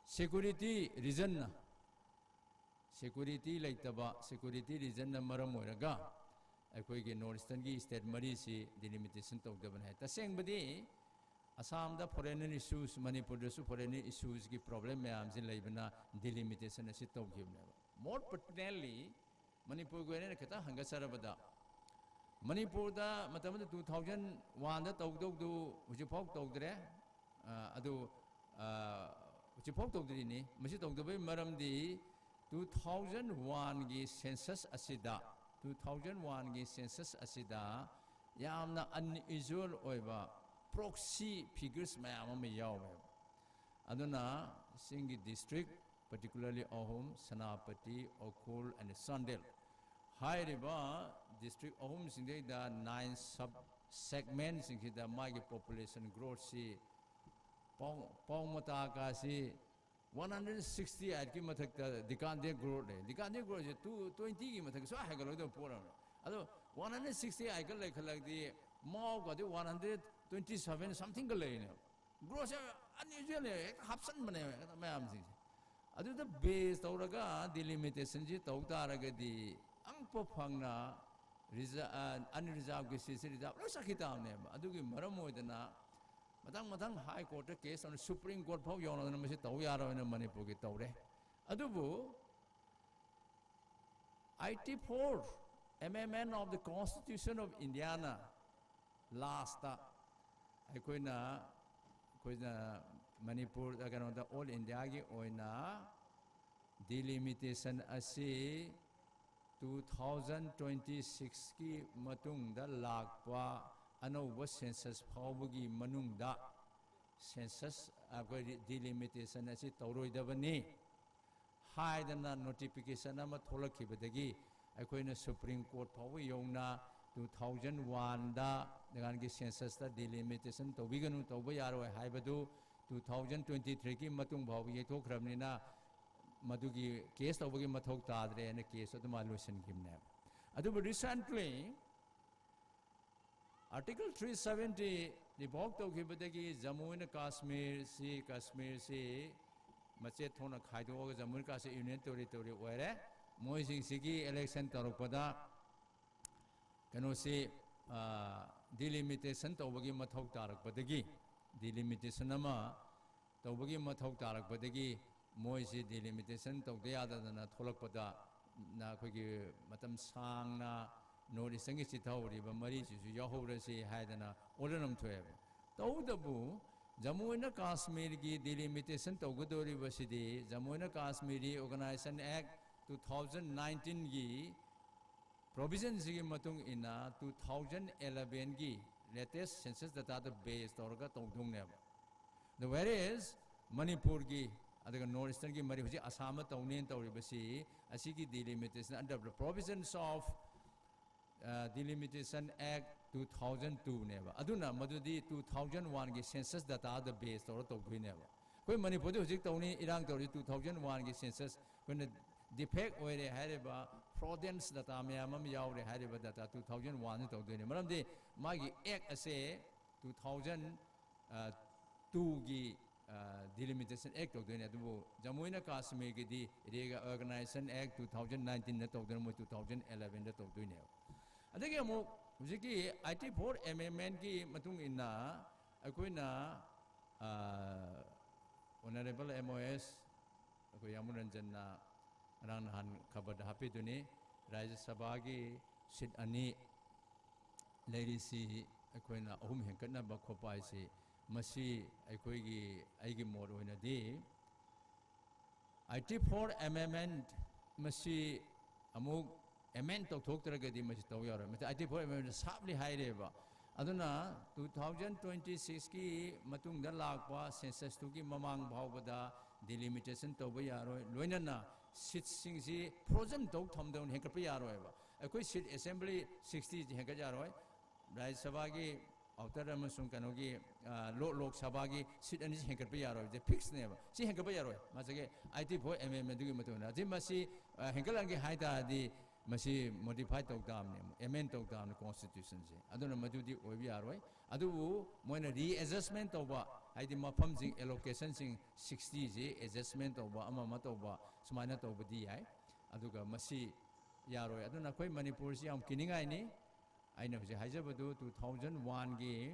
security reasonꯅ, security ꯂꯩꯇꯕ, security reasonꯅ ꯃꯔꯝ ꯑꯣꯏꯔꯒ ꯑꯩꯈꯣꯏꯒꯤ North Easternꯒꯤ state ꯃꯔꯤꯁꯤ delimitation ꯇꯧꯗꯕꯅꯤ ꯍꯥꯏ꯫ ꯇꯁꯦꯡꯕꯗꯤ ꯑꯁꯥꯝꯗ foreigner issues, ꯃꯅꯤꯄꯨꯔꯗꯁꯨ foreigner issuesꯀꯤ problem ꯃꯌꯥꯝꯁꯤ ꯂꯩꯕꯅ delimitation ꯑꯁꯤ ꯇꯧꯈꯤꯕꯅꯦꯕ꯫ More pertinently, ꯃꯅꯤꯄꯨꯔꯒꯤ ꯑꯣꯏꯅ ꯈꯤꯇꯪ ꯍꯪꯒꯠꯆꯔꯕꯗ, ꯃꯅꯤꯄꯨꯔꯗ ꯃꯇꯝ ꯑꯗꯨꯗ two thousand one ꯗ ꯇꯧꯗꯧꯗꯨ ꯍꯧꯖꯤꯛꯐꯥꯎ ꯇꯧꯗ꯭ꯔꯦ꯫ ꯑ, ꯑꯗꯨ, ꯑ, ꯍꯧꯖꯤꯛꯐꯥꯎ ꯇꯧꯗ꯭ꯔꯤꯅꯤ꯫ ꯃꯁꯤ ꯇꯧꯗꯕꯒꯤ ꯃꯔꯝꯗꯤ two thousand one ꯒꯤ census ꯑꯁꯤꯗ, two thousand one ꯒꯤ census ꯑꯁꯤꯗ ꯌꯥꯝꯅ unusual ꯑꯣꯏꯕ proxy figures ꯃꯌꯥꯝ ꯑꯃ ꯌꯥꯎꯋꯦꯕ꯫ ꯑꯗꯨꯅ ꯆꯤꯡꯒꯤ district, particularly ꯑꯍꯨꯝ, ꯁꯦꯅꯥꯄꯇꯤ, ꯎꯈ꯭ꯔꯨꯜ and ꯆꯥꯟꯗꯦꯜ ꯍꯥꯏꯔꯤꯕ district ꯑꯍꯨꯝꯁꯤꯡꯗꯩꯗ nine sub segment ꯁꯤꯡꯁꯤꯗ ꯃꯥꯒꯤ population growth ꯁꯤ ꯄꯥꯎ, ꯄꯥꯎ ꯃꯇꯥ ꯀꯥꯁꯤ one hundred sixty eight ꯀꯤ ꯃꯊꯛꯇ decadal growth ꯂꯩ꯫ Decadal growth ꯁꯦ two twenty ꯒꯤ ꯃꯊꯛꯇ ꯁꯨꯡꯍꯥꯏ ꯍꯥꯏꯒꯠꯂꯣꯏꯗꯕ ꯄꯣꯠ ꯑꯃꯅꯤ꯫ ꯑꯗꯣ one hundred sixty eight ꯀ ꯂꯩꯈꯠꯂꯛꯇꯤ ꯃꯥꯎꯒꯗꯤ one hundred twenty seven something ꯀ ꯂꯩꯅꯦꯕ꯫ Growth ꯁꯦ unusual ꯅꯦ, ꯍꯦꯛꯇ ꯍꯥꯞꯆꯟꯕꯅꯦꯕ ꯍꯦꯛꯇ ꯃꯌꯥꯝꯁꯤꯡꯁꯦ꯫ ꯑꯗꯨꯗ base ꯇꯧꯔꯒ delimitation ꯁꯤ ꯇꯧ ꯇꯥꯔꯒꯗꯤ ꯑꯉꯛꯄ ꯐꯪꯅ reser-, ꯑ, unreserved ꯒꯤ seat ꯁꯤ reserved ꯂꯣꯏ ꯆꯠꯈꯤ ꯇꯥꯕꯅꯦꯕ꯫ ꯑꯗꯨꯒꯤ ꯃꯔꯝ ꯑꯣꯏꯗꯅ ꯃꯊꯪ ꯃꯊꯪ High Court ꯇ case ꯇꯧꯅ, Supreme Court ꯐꯥꯎ ꯌꯧꯅꯗꯅ ꯃꯁꯤ ꯇꯧ ꯌꯥꯔꯣꯏꯅ ꯃꯅꯤꯄꯨꯔꯒꯤ ꯇꯧꯔꯦ꯫ ꯑꯗꯨꯕꯨ eighty-four amendment of the Constitution of India ꯅ last ꯑꯩꯈꯣꯏꯅ, ꯑꯩꯈꯣꯏꯅ ꯃꯅꯤꯄꯨꯔꯗ, ꯀꯩꯅꯣꯗ, all India ꯒꯤ ꯑꯣꯏꯅ delimitation ꯑꯁꯤ two thousand twenty six ꯀꯤ ꯃꯇꯨꯡꯗ ꯂꯥꯛꯄ ꯑꯅꯧꯕ census ꯐꯥꯎꯕꯒꯤ ꯃꯅꯨꯡꯗ census, ꯑꯩꯈꯣꯏ delimitation ꯑꯁꯤ ꯇꯧꯔꯣꯏꯗꯕꯅꯤ ꯍꯥꯏꯗꯅ notification ꯑꯃ ꯊꯣꯛꯂꯛꯈꯤꯕꯗꯒꯤ ꯑꯩꯈꯣꯏꯅ Supreme Court ꯐꯥꯎꯕ ꯌꯧꯅ two thousand one ꯗ ꯅꯍꯥꯟꯒꯤ census ꯇ delimitation ꯇꯧꯕꯤꯒꯅꯨ, ꯇꯧꯕ ꯌꯥꯔꯣꯏ ꯍꯥꯏꯕꯗꯨ two thousand twenty three ꯒꯤ ꯃꯇꯨꯡ ꯐꯥꯎꯕ ꯌꯩꯊꯣꯛꯈ꯭ꯔꯕꯅꯤꯅ ꯃꯗꯨꯒꯤ case ꯇꯧꯕꯒꯤ ꯃꯊꯧ ꯇꯥꯗ꯭ꯔꯦꯅ case ꯑꯗꯨꯃꯥꯏꯅ ꯂꯣꯏꯁꯤꯟꯈꯤꯕꯅꯦꯕ꯫ ꯑꯗꯨꯕꯨ recently Article three seventy revoke ꯇꯧꯈꯤꯕꯗꯒꯤ Jammu and Kashmir ꯁꯤ, Kashmir ꯁꯤ ꯃꯆꯦꯠ ꯊꯣꯛꯅ ꯈꯥꯏꯗꯣꯛꯑꯒ Jammu and Kashmir Union Territory ꯑꯣꯏꯔꯦ꯫ ꯃꯣꯏꯁꯤꯡꯁꯤꯒꯤ election ꯇꯧꯔꯛꯄꯗ ꯀꯩꯅꯣꯁꯤ, ꯑ, delimitation ꯇꯧꯕꯒꯤ ꯃꯊꯧ ꯇꯥꯔꯛꯄꯗꯒꯤ, delimitation ꯑꯃ ꯇꯧꯕꯒꯤ ꯃꯊꯧ ꯇꯥꯔꯛꯄꯗꯒꯤ ꯃꯣꯏꯁꯤ delimitation ꯇꯧꯗ ꯌꯥꯗꯗꯅ ꯊꯣꯛꯂꯛꯄꯗ ꯅ ꯑꯩꯈꯣꯏꯒꯤ ꯃꯇꯝ ꯁꯥꯡꯅ North Easternꯒꯤ ꯆꯤꯊꯍꯧꯔꯤꯕ ꯃꯔꯤꯁꯤꯁꯨ ꯌꯥꯎꯍꯧꯔꯁꯤ ꯍꯥꯏꯗꯅ order ꯑꯃ ꯊꯣꯛꯑꯦꯕ꯫ ꯇꯧꯕꯇꯕꯨ ꯖꯃꯨ ꯑꯦꯟ ꯀꯥꯁꯃꯤꯔꯒꯤ delimitation ꯇꯧꯒꯗꯧꯔꯤꯕꯁꯤꯗꯤ, Jammu and Kashmir Reorganization Act two thousand nineteenꯒꯤ provisionꯁꯤꯒꯤ ꯃꯇꯨꯡ ꯏꯟꯅ two thousand elevenꯒꯤ latest census dataꯗ base ꯇꯧꯔꯒ ꯇꯧꯗꯧꯅꯦꯕ꯫ The whereas ꯃꯅꯤꯄꯨꯔꯒꯤ ꯑꯗꯨꯒ North Easternꯒꯤ ꯃꯔꯤ, ꯍꯧꯖꯤꯛ ꯑꯁꯥꯝꯅ ꯇꯧꯅꯦꯅ ꯇꯧꯔꯤꯕꯁꯤ, ꯑꯁꯤꯒꯤ delimitation under the provisions of Delimitation Act two thousand twoꯅꯦꯕ꯫ ꯑꯗꯨꯅ ꯃꯗꯨꯗꯤ two thousand oneꯒꯤ census dataꯗ base ꯇꯧꯔ ꯇꯧꯗꯣꯏꯅꯦꯕ꯫ ꯑꯩꯈꯣꯏ ꯃꯅꯤꯄꯨꯔꯗ ꯍꯧꯖꯤꯛ ꯇꯧꯅꯤ, ꯏꯔꯥꯡ ꯇꯧꯔꯤ two thousand oneꯒꯤ census, ꯑꯩꯈꯣꯏꯅ defect ꯑꯣꯏꯔꯦ ꯍꯥꯏꯔꯤꯕ, fraudulent data ꯃꯌꯥꯝ ꯑꯃ ꯌꯥꯎꯔꯦ ꯍꯥꯏꯔꯤꯕ data two thousand oneꯗ ꯇꯧꯗꯣꯏꯅꯦ꯫ ꯃꯔꯝꯗꯤ ꯃꯥꯒꯤ act ꯑꯁꯦ two thousand twoꯒꯤ Delimitation Act ꯇꯧꯗꯣꯏꯅꯦ, ꯑꯗꯨꯕꯨ ꯖꯃꯨ ꯑꯦꯟ ꯀꯥꯁꯃꯤꯔꯒꯤꯗꯤ Reorganization Act two thousand nineteenꯗ ꯇꯧꯗꯣꯏꯅꯦ, ꯃꯣꯏ two thousand elevenꯗ ꯇꯧꯗꯣꯏꯅꯦꯕ꯫ ꯑꯗꯒꯤ ꯑꯃꯨꯛ ꯍꯧꯖꯤꯛꯀꯤ eighty-four amendmentꯀꯤ ꯃꯇꯨꯡ ꯏꯟꯅ ꯑꯩꯈꯣꯏꯅ Honourable MOS ꯑꯩꯈꯣꯏ ꯌꯥꯝꯕꯨꯡ ꯔꯟꯖꯟꯅ ꯉꯔꯥꯡ ꯅꯍꯥꯟ ꯈꯕꯔꯗ ꯍꯥꯞꯄꯤꯗꯨꯅꯤ, ꯔꯥꯖ꯭ꯌ ꯁꯚꯥꯒꯤ seat ꯑꯅꯤ ꯂꯩꯔꯤꯁꯤ ꯑꯩꯈꯣꯏꯅ ꯑꯍꯨꯝ ꯍꯦꯟꯒꯠꯅꯕ ꯈꯣꯠꯄ ꯍꯥꯏꯁꯤ, ꯃꯁꯤ ꯑꯩꯈꯣꯏꯒꯤ, ꯑꯩꯒꯤ ꯃꯣꯠ ꯑꯣꯏꯅꯗꯤ eighty-four amendment ꯃꯁꯤ ꯑꯃꯨꯛ amend ꯇꯧꯊꯣꯛꯇ꯭ꯔꯒꯗꯤ ꯃꯁꯤ ꯇꯧ ꯌꯥꯔꯣꯏ꯫ ꯃꯁꯤ eighty-four amendment sharply ꯍꯥꯏꯔꯦꯕ꯫ ꯑꯗꯨꯅ two thousand twenty-sixꯀꯤ ꯃꯇꯨꯡꯗ ꯂꯥꯛꯄ censusꯇꯨꯒꯤ ꯃꯃꯥꯡ ꯐꯥꯎꯕꯗ delimitation ꯇꯧꯕ ꯌꯥꯔꯣꯏ, ꯂꯣꯏꯅꯅ seatꯁꯤꯡꯁꯤ frozen ꯇꯧ ꯊꯝꯗꯧꯅꯤ, ꯍꯦꯟꯒꯠꯄ ꯌꯥꯔꯣꯏꯕ꯫ ꯑꯩꯈꯣꯏ seat assembly sixtyꯁꯤ ꯍꯦꯟꯒꯠ ꯌꯥꯔꯣꯏ꯫ ꯔꯥꯖ꯭ꯌ ꯁꯚꯥꯒꯤ outer ꯑꯃꯁꯨꯡ ꯀꯩꯅꯣꯒꯤ, ꯂꯣꯛ ꯂꯣꯛ ꯁꯚꯥꯒꯤ seat ꯑꯅꯤꯁꯤ ꯍꯦꯟꯒꯠꯄ ꯌꯥꯔꯣꯏ, ꯁꯤ fixꯅꯦꯕ꯫ ꯁꯤ ꯍꯦꯟꯒꯠꯄ ꯌꯥꯔꯣꯏ, ꯃꯁꯤꯒꯤ eighty-four amendmentꯗꯨꯒꯤ ꯃꯇꯨꯡ ꯏꯟꯅ꯫ ꯍꯧꯖꯤꯛ ꯃꯁꯤ ꯍꯦꯟꯒꯠꯍꯟꯒꯦ ꯍꯥꯏ ꯇꯥꯔꯗꯤ ꯃꯁꯤ modify ꯇꯧ ꯇꯥꯕꯅꯦ, amend ꯇꯧ ꯇꯥꯕꯅꯦ constitutionꯁꯦ꯫ ꯑꯗꯨꯅ ꯃꯗꯨꯗꯤ ꯑꯣꯏꯕ ꯌꯥꯔꯣꯏ꯫ ꯑꯗꯨꯕꯨ ꯃꯣꯏꯅ readjustment ꯇꯧꯕ, ꯍꯥꯏꯗꯤ ꯃꯐꯝꯁꯤꯡ, allocationꯁꯤꯡ sixtyꯁꯤ adjustment ꯇꯧꯕ, ꯑꯃ ꯑꯃ ꯇꯧꯕ, ꯁꯨꯃꯥꯏꯅ ꯇꯧꯕꯗꯤ ꯌꯥꯏ꯫ ꯑꯗꯨꯒ ꯃꯁꯤ ꯌꯥꯔꯣꯏ꯫ ꯑꯗꯨꯅ ꯑꯩꯈꯣꯏ ꯃꯅꯤꯄꯨꯔꯁꯤ ꯌꯥꯝ ꯀꯤꯅꯤꯡꯉꯥꯏꯅꯤ꯫ ꯑꯩꯅ ꯍꯧꯖꯤꯛ ꯍꯥꯏꯖꯕꯗꯨ two thousand oneꯒꯤ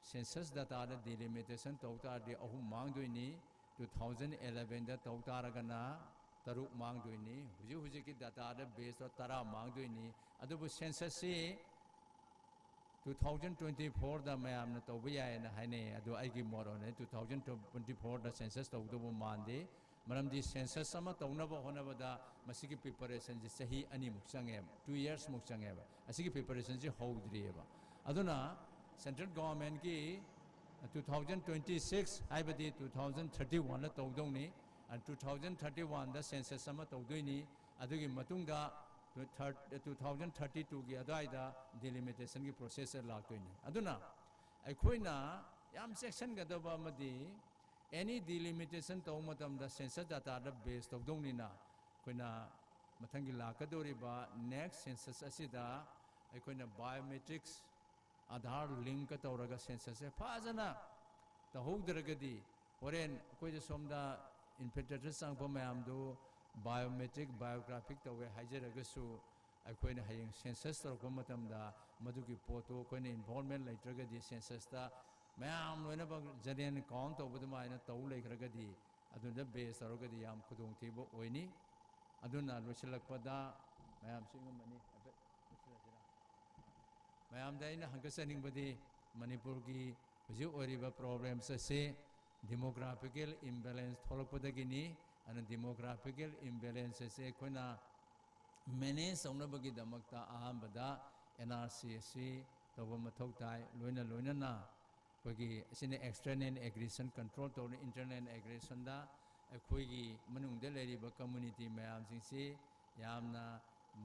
census dataꯗ delimitation ꯇꯧ ꯇꯥꯔꯗꯤ ꯑꯍꯨꯝ ꯃꯥꯡꯗꯣꯏꯅꯤ꯫ Two thousand elevenꯗ ꯇꯧ ꯇꯥꯔꯒꯅ ꯇꯔꯨꯛ ꯃꯥꯡꯗꯣꯏꯅꯤ꯫ ꯍꯧꯖꯤꯛ ꯍꯧꯖꯤꯛꯀꯤ data ꯗ base ꯇꯧꯔ ꯇꯔꯥ ꯃꯥꯡꯗꯣꯏꯅꯤ꯫ ꯑꯗꯨꯕꯨ census ꯁꯤ two thousand twenty four ꯗ ꯃꯌꯥꯝꯅ ꯇꯧꯕ ꯌꯥꯏꯌꯦꯅ ꯍꯥꯏꯅꯩ꯫ ꯑꯗꯨ ꯑꯩꯒꯤ ꯃꯣꯠ ꯑꯣꯏꯅ two thousand twenty four ꯗ census ꯇꯧꯗꯧꯕ ꯃꯥꯟꯗꯦ꯫ ꯃꯔꯝꯗꯤ census ꯑꯃ ꯇꯧꯅꯕ ꯍꯣꯠꯅꯕꯗ ꯃꯁꯤꯒꯤ preparation ꯁꯤ ꯆꯍꯤ ꯑꯅꯤꯃꯨꯛ ꯆꯪꯉꯦꯕ, two years ꯃꯨꯛ ꯆꯪꯉꯦꯕ꯫ ꯑꯁꯤꯒꯤ preparation ꯁꯤ ꯍꯧꯗ꯭ꯔꯤꯑꯕ꯫ ꯑꯗꯨꯅ central government ꯀꯤ two thousand twenty six, ꯍꯥꯏꯕꯗꯤ two thousand thirty one the ꯇꯧꯗꯧꯅꯤ꯫ And two thousand thirty one the census ꯑꯃ ꯇꯧꯗꯣꯏꯅꯤ꯫ ꯑꯗꯨꯒꯤ ꯃꯇꯨꯡꯗ two thousand thirty two ꯒꯤ ꯑꯗꯨꯋꯥꯏꯗ delimitation ꯒꯤ process ꯁꯦ ꯂꯥꯛꯇꯣꯏꯅꯤ꯫ ꯑꯗꯨꯅ ꯑꯩꯈꯣꯏꯅ ꯌꯥꯝ ꯆꯦꯛꯁꯤꯟꯒꯗꯕ ꯑꯃꯗꯤ, any delimitation ꯇꯧꯕ ꯃꯇꯝꯗ census data ꯗ base ꯇꯧꯗꯧꯅꯤꯅ, ꯑꯩꯈꯣꯏꯅ ꯃꯊꯪꯒꯤ ꯂꯥꯛꯀꯗꯧꯔꯤꯕ next census ꯑꯁꯤꯗ ꯑꯩꯈꯣꯏꯅ biometrics, Aadhaar link ꯀ ꯇꯧꯔꯒ census ꯁꯦ ꯐꯖꯅ ꯇꯧꯍꯧꯗ꯭ꯔꯒꯗꯤ, ꯍꯣꯔꯦꯟ ꯑꯩꯈꯣꯏꯗ ꯁꯣꯝꯗ infiltrators ꯆꯪꯉꯛꯄ ꯃꯌꯥꯝꯗꯨ biometric, biographic ꯇꯧꯋꯦ ꯍꯥꯏꯖꯔꯒꯁꯨ, ꯑꯩꯈꯣꯏꯅ ꯍꯌꯦꯡ census ꯇꯧꯔꯛꯄ ꯃꯇꯝꯗ ꯃꯗꯨꯒꯤ ꯄꯣꯠꯇꯨ ꯑꯩꯈꯣꯏꯅ involvement ꯂꯩꯇ꯭ꯔꯒꯗꯤ, census ꯇ ꯃꯌꯥꯝ ꯂꯣꯏꯅꯃꯛ general count ꯇꯧꯕ ꯑꯗꯨꯃꯥꯏꯅ ꯇꯧ ꯂꯩꯈ꯭ꯔꯒꯗꯤ, ꯑꯗꯨꯗ base ꯇꯧꯔꯒꯗꯤ ꯌꯥꯝ ꯈꯨꯗꯣꯡꯊꯤꯕ ꯑꯣꯏꯅꯤ꯫ ꯑꯗꯨꯅ ꯂꯣꯏꯁꯤꯜꯂꯛꯄꯗ ꯃꯌꯥꯝꯁꯨ ꯏꯪꯉꯝꯃꯅꯤ, ꯍꯥꯏꯐꯦꯠ ꯂꯣꯏꯁꯤꯜꯂꯁꯤꯔꯥ? ꯃꯌꯥꯝꯗ ꯑꯩꯅ ꯍꯪꯒꯠꯆꯅꯤꯡꯕꯗꯤ, ꯃꯅꯤꯄꯨꯔꯒꯤ ꯍꯧꯖꯤꯛ ꯑꯣꯏꯔꯤꯕ problems ꯑꯁꯤ demographical imbalance ꯊꯣꯛꯂꯛꯄꯗꯒꯤꯅꯤ꯫ ꯑꯗꯨꯅ demographical imbalance ꯑꯁꯤ ꯑꯩꯈꯣꯏꯅ manage ꯇꯧꯅꯕꯒꯤꯗꯃꯛꯇ ꯑꯍꯥꯟꯕꯗ N R C ꯑꯁꯤ ꯇꯧꯕ ꯃꯊꯧ ꯇꯥꯏ꯫ ꯂꯣꯏꯅ ꯂꯣꯏꯅꯅ ꯑꯩꯈꯣꯏꯒꯤ ꯑꯁꯤꯅ external aggression control ꯇꯧꯔꯤ꯫ Internal aggression ꯗ ꯑꯩꯈꯣꯏꯒꯤ ꯃꯅꯨꯡꯗ ꯂꯩꯔꯤꯕ community ꯃꯌꯥꯝꯁꯤꯡꯁꯤ ꯌꯥꯝꯅ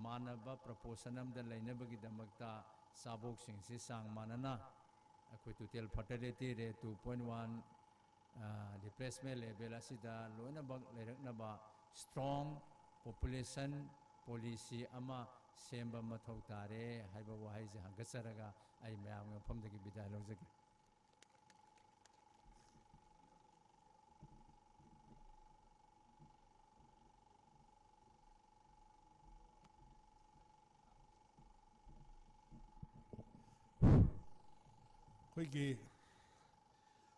ꯃꯥꯟꯅꯕ proportion ꯑꯃꯗ ꯂꯩꯅꯕꯒꯤꯗꯃꯛꯇ ꯆꯥꯕꯣꯛꯁꯤꯡꯁꯤ ꯆꯥꯡ ꯃꯥꯟꯅꯅ ꯑꯩꯈꯣꯏ total fertility rate two point one, displacement level ꯑꯁꯤꯗ ꯂꯣꯏꯅꯃꯛ ꯂꯩꯔꯛꯅꯕ strong population policy ꯑꯃ ꯁꯦꯝꯕ ꯃꯊꯧ ꯇꯥꯔꯦ ꯍꯥꯏꯕ ꯋꯥꯍꯩꯁꯦ ꯍꯪꯒꯠꯆꯔꯒ ꯑꯩ ꯃꯌꯥꯝꯒꯤ ꯃꯐꯝꯗꯒꯤ ꯕꯤꯗꯥꯏ ꯂꯧꯖꯒꯦ꯫ ꯑꯩꯈꯣꯏꯒꯤ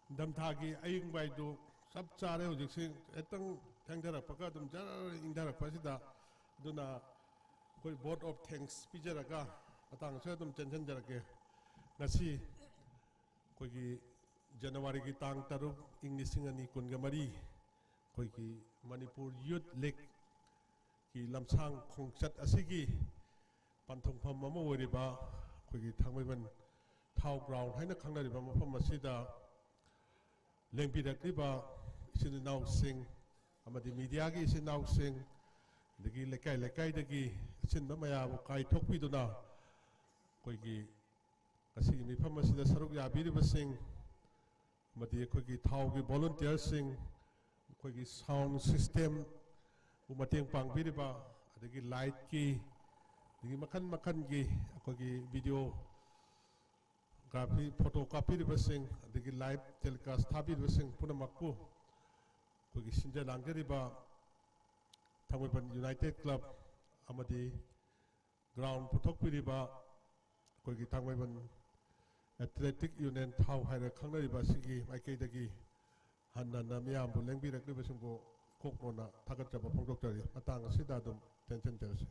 ꯅꯤꯡꯊꯝꯊꯥꯒꯤ ꯑꯌꯤꯡꯕ ꯍꯥꯏꯗꯨ ꯆꯞ ꯆꯥꯔꯦ ꯍꯧꯖꯤꯛꯁꯤ꯫ ꯈꯤꯇꯪ ꯊꯦꯡꯊꯔꯛꯄꯒ ꯑꯗꯨꯝ ꯖꯔ ꯏꯪꯊꯔꯛꯄ ꯑꯁꯤꯗ, ꯑꯗꯨꯅ ꯑꯩꯈꯣꯏ vote of thanks ꯄꯤꯖꯔꯒ ꯃꯇꯥꯡꯁꯨ ꯑꯗꯨꯝ ꯆꯦꯟꯁꯤꯟꯖꯔꯛꯀꯦ꯫ ꯉꯁꯤ ꯑꯩꯈꯣꯏꯒꯤ ꯖꯅꯋꯥꯔꯤꯒꯤ ꯇꯥꯡ ꯇꯔꯨꯛ, ꯏꯪ ꯂꯤꯁꯤꯡ ꯑꯅꯤ ꯀꯨꯟꯒ ꯃꯔꯤ, ꯑꯩꯈꯣꯏꯒꯤ ꯃꯅꯤꯄꯨꯔ ꯌꯨꯠ ꯂꯤꯒꯀꯤ ꯂꯝꯁꯥꯡ ꯈꯣꯡꯆꯠ ꯑꯁꯤꯒꯤ ꯄꯟꯊꯨꯡꯐꯝ ꯑꯃ ꯑꯣꯏꯔꯤꯕ ꯑꯩꯈꯣꯏꯒꯤ ꯊꯥꯡꯃꯩꯕꯟ ꯊꯥꯎ ꯒ꯭ꯔꯥꯎꯟ ꯍꯥꯏꯅ ꯈꯪꯅꯔꯤꯕ ꯃꯐꯝ ꯑꯁꯤꯗ ꯂꯦꯡꯕꯤꯔꯛꯂꯤꯕ ꯏꯆꯤꯟ ꯏꯅꯥꯎꯁꯤꯡ ꯑꯃꯗꯤ ꯃꯤꯗꯤꯌꯥꯒꯤ ꯏꯆꯤꯟ ꯏꯅꯥꯎꯁꯤꯡ, ꯑꯗꯒꯤ ꯂꯩꯀꯥꯏ ꯂꯩꯀꯥꯏꯗꯒꯤ ꯑꯁꯤꯟꯕ ꯃꯌꯥꯝꯕꯨ ꯀꯥꯏꯊꯣꯛꯄꯤꯗꯨꯅ ꯑꯩꯈꯣꯏꯒꯤ ꯉꯁꯤꯒꯤ ꯃꯤꯐꯝ ꯑꯁꯤꯗ ꯁꯔꯨꯛ ꯌꯥꯕꯤꯔꯤꯕꯁꯤꯡ ꯑꯃꯗꯤ ꯑꯩꯈꯣꯏꯒꯤ ꯊꯥꯎꯒꯤ ꯚꯣꯂꯨꯟꯇꯤꯌꯔꯁꯤꯡ, ꯑꯩꯈꯣꯏꯒꯤ ꯁꯥꯎꯟ ꯁꯤꯁꯇꯦꯝꯕꯨ ꯃꯇꯦꯡ ꯄꯥꯡꯕꯤꯔꯤꯕ, ꯑꯗꯒꯤ ꯂꯥꯏꯠꯀꯤ, ꯑꯗꯒꯤ ꯃꯈꯜ ꯃꯈꯜꯒꯤ ꯑꯩꯈꯣꯏꯒꯤ ꯚꯤꯗꯤꯑꯣꯒ꯭ꯔꯥꯐꯤ, ꯐꯣꯇꯣ ꯀꯥꯞꯄꯤꯔꯤꯕꯁꯤꯡ, ꯑꯗꯒꯤ ꯂꯥꯏꯚ ꯇꯦꯂꯤꯀꯥꯁ ꯊꯥꯕꯤꯔꯤꯕꯁꯤꯡ ꯄꯨꯝꯅꯃꯛꯄꯨ ꯑꯩꯈꯣꯏꯒꯤ ꯁꯤꯟꯖ ꯂꯥꯡꯖꯔꯤꯕ ꯊꯥꯡꯃꯩꯕꯟ ꯌꯨꯅꯥꯏꯇꯦꯠ ꯀ꯭ꯂꯕ ꯑꯃꯗꯤ ꯒ꯭ꯔꯥꯎꯟ ꯄꯨꯊꯣꯛꯄꯤꯔꯤꯕ ꯑꯩꯈꯣꯏꯒꯤ ꯊꯥꯡꯃꯩꯕꯟ ꯑꯦꯊꯂꯦꯇꯤꯛ ꯌꯨꯅꯤꯌꯟ ꯊꯥꯎ ꯍꯥꯏꯔ ꯈꯪꯅꯔꯤꯕ ꯑꯁꯤꯒꯤ ꯃꯥꯏꯀꯩꯗꯒꯤ ꯍꯟꯅ ꯍꯟꯅ ꯃꯤꯌꯥꯝꯕꯨ ꯂꯦꯡꯕꯤꯔꯛꯂꯤꯕꯁꯤꯡꯕꯨ ꯀꯣꯛ ꯅꯣꯟꯅ ꯊꯥꯒꯠꯆꯕ ꯐꯣꯡꯗꯣꯛꯆꯔꯤ꯫ ꯃꯇꯥꯡ ꯑꯁꯤꯗ ꯑꯗꯨꯝ ꯇꯦꯟꯁꯤꯟꯖꯔꯁꯤ꯫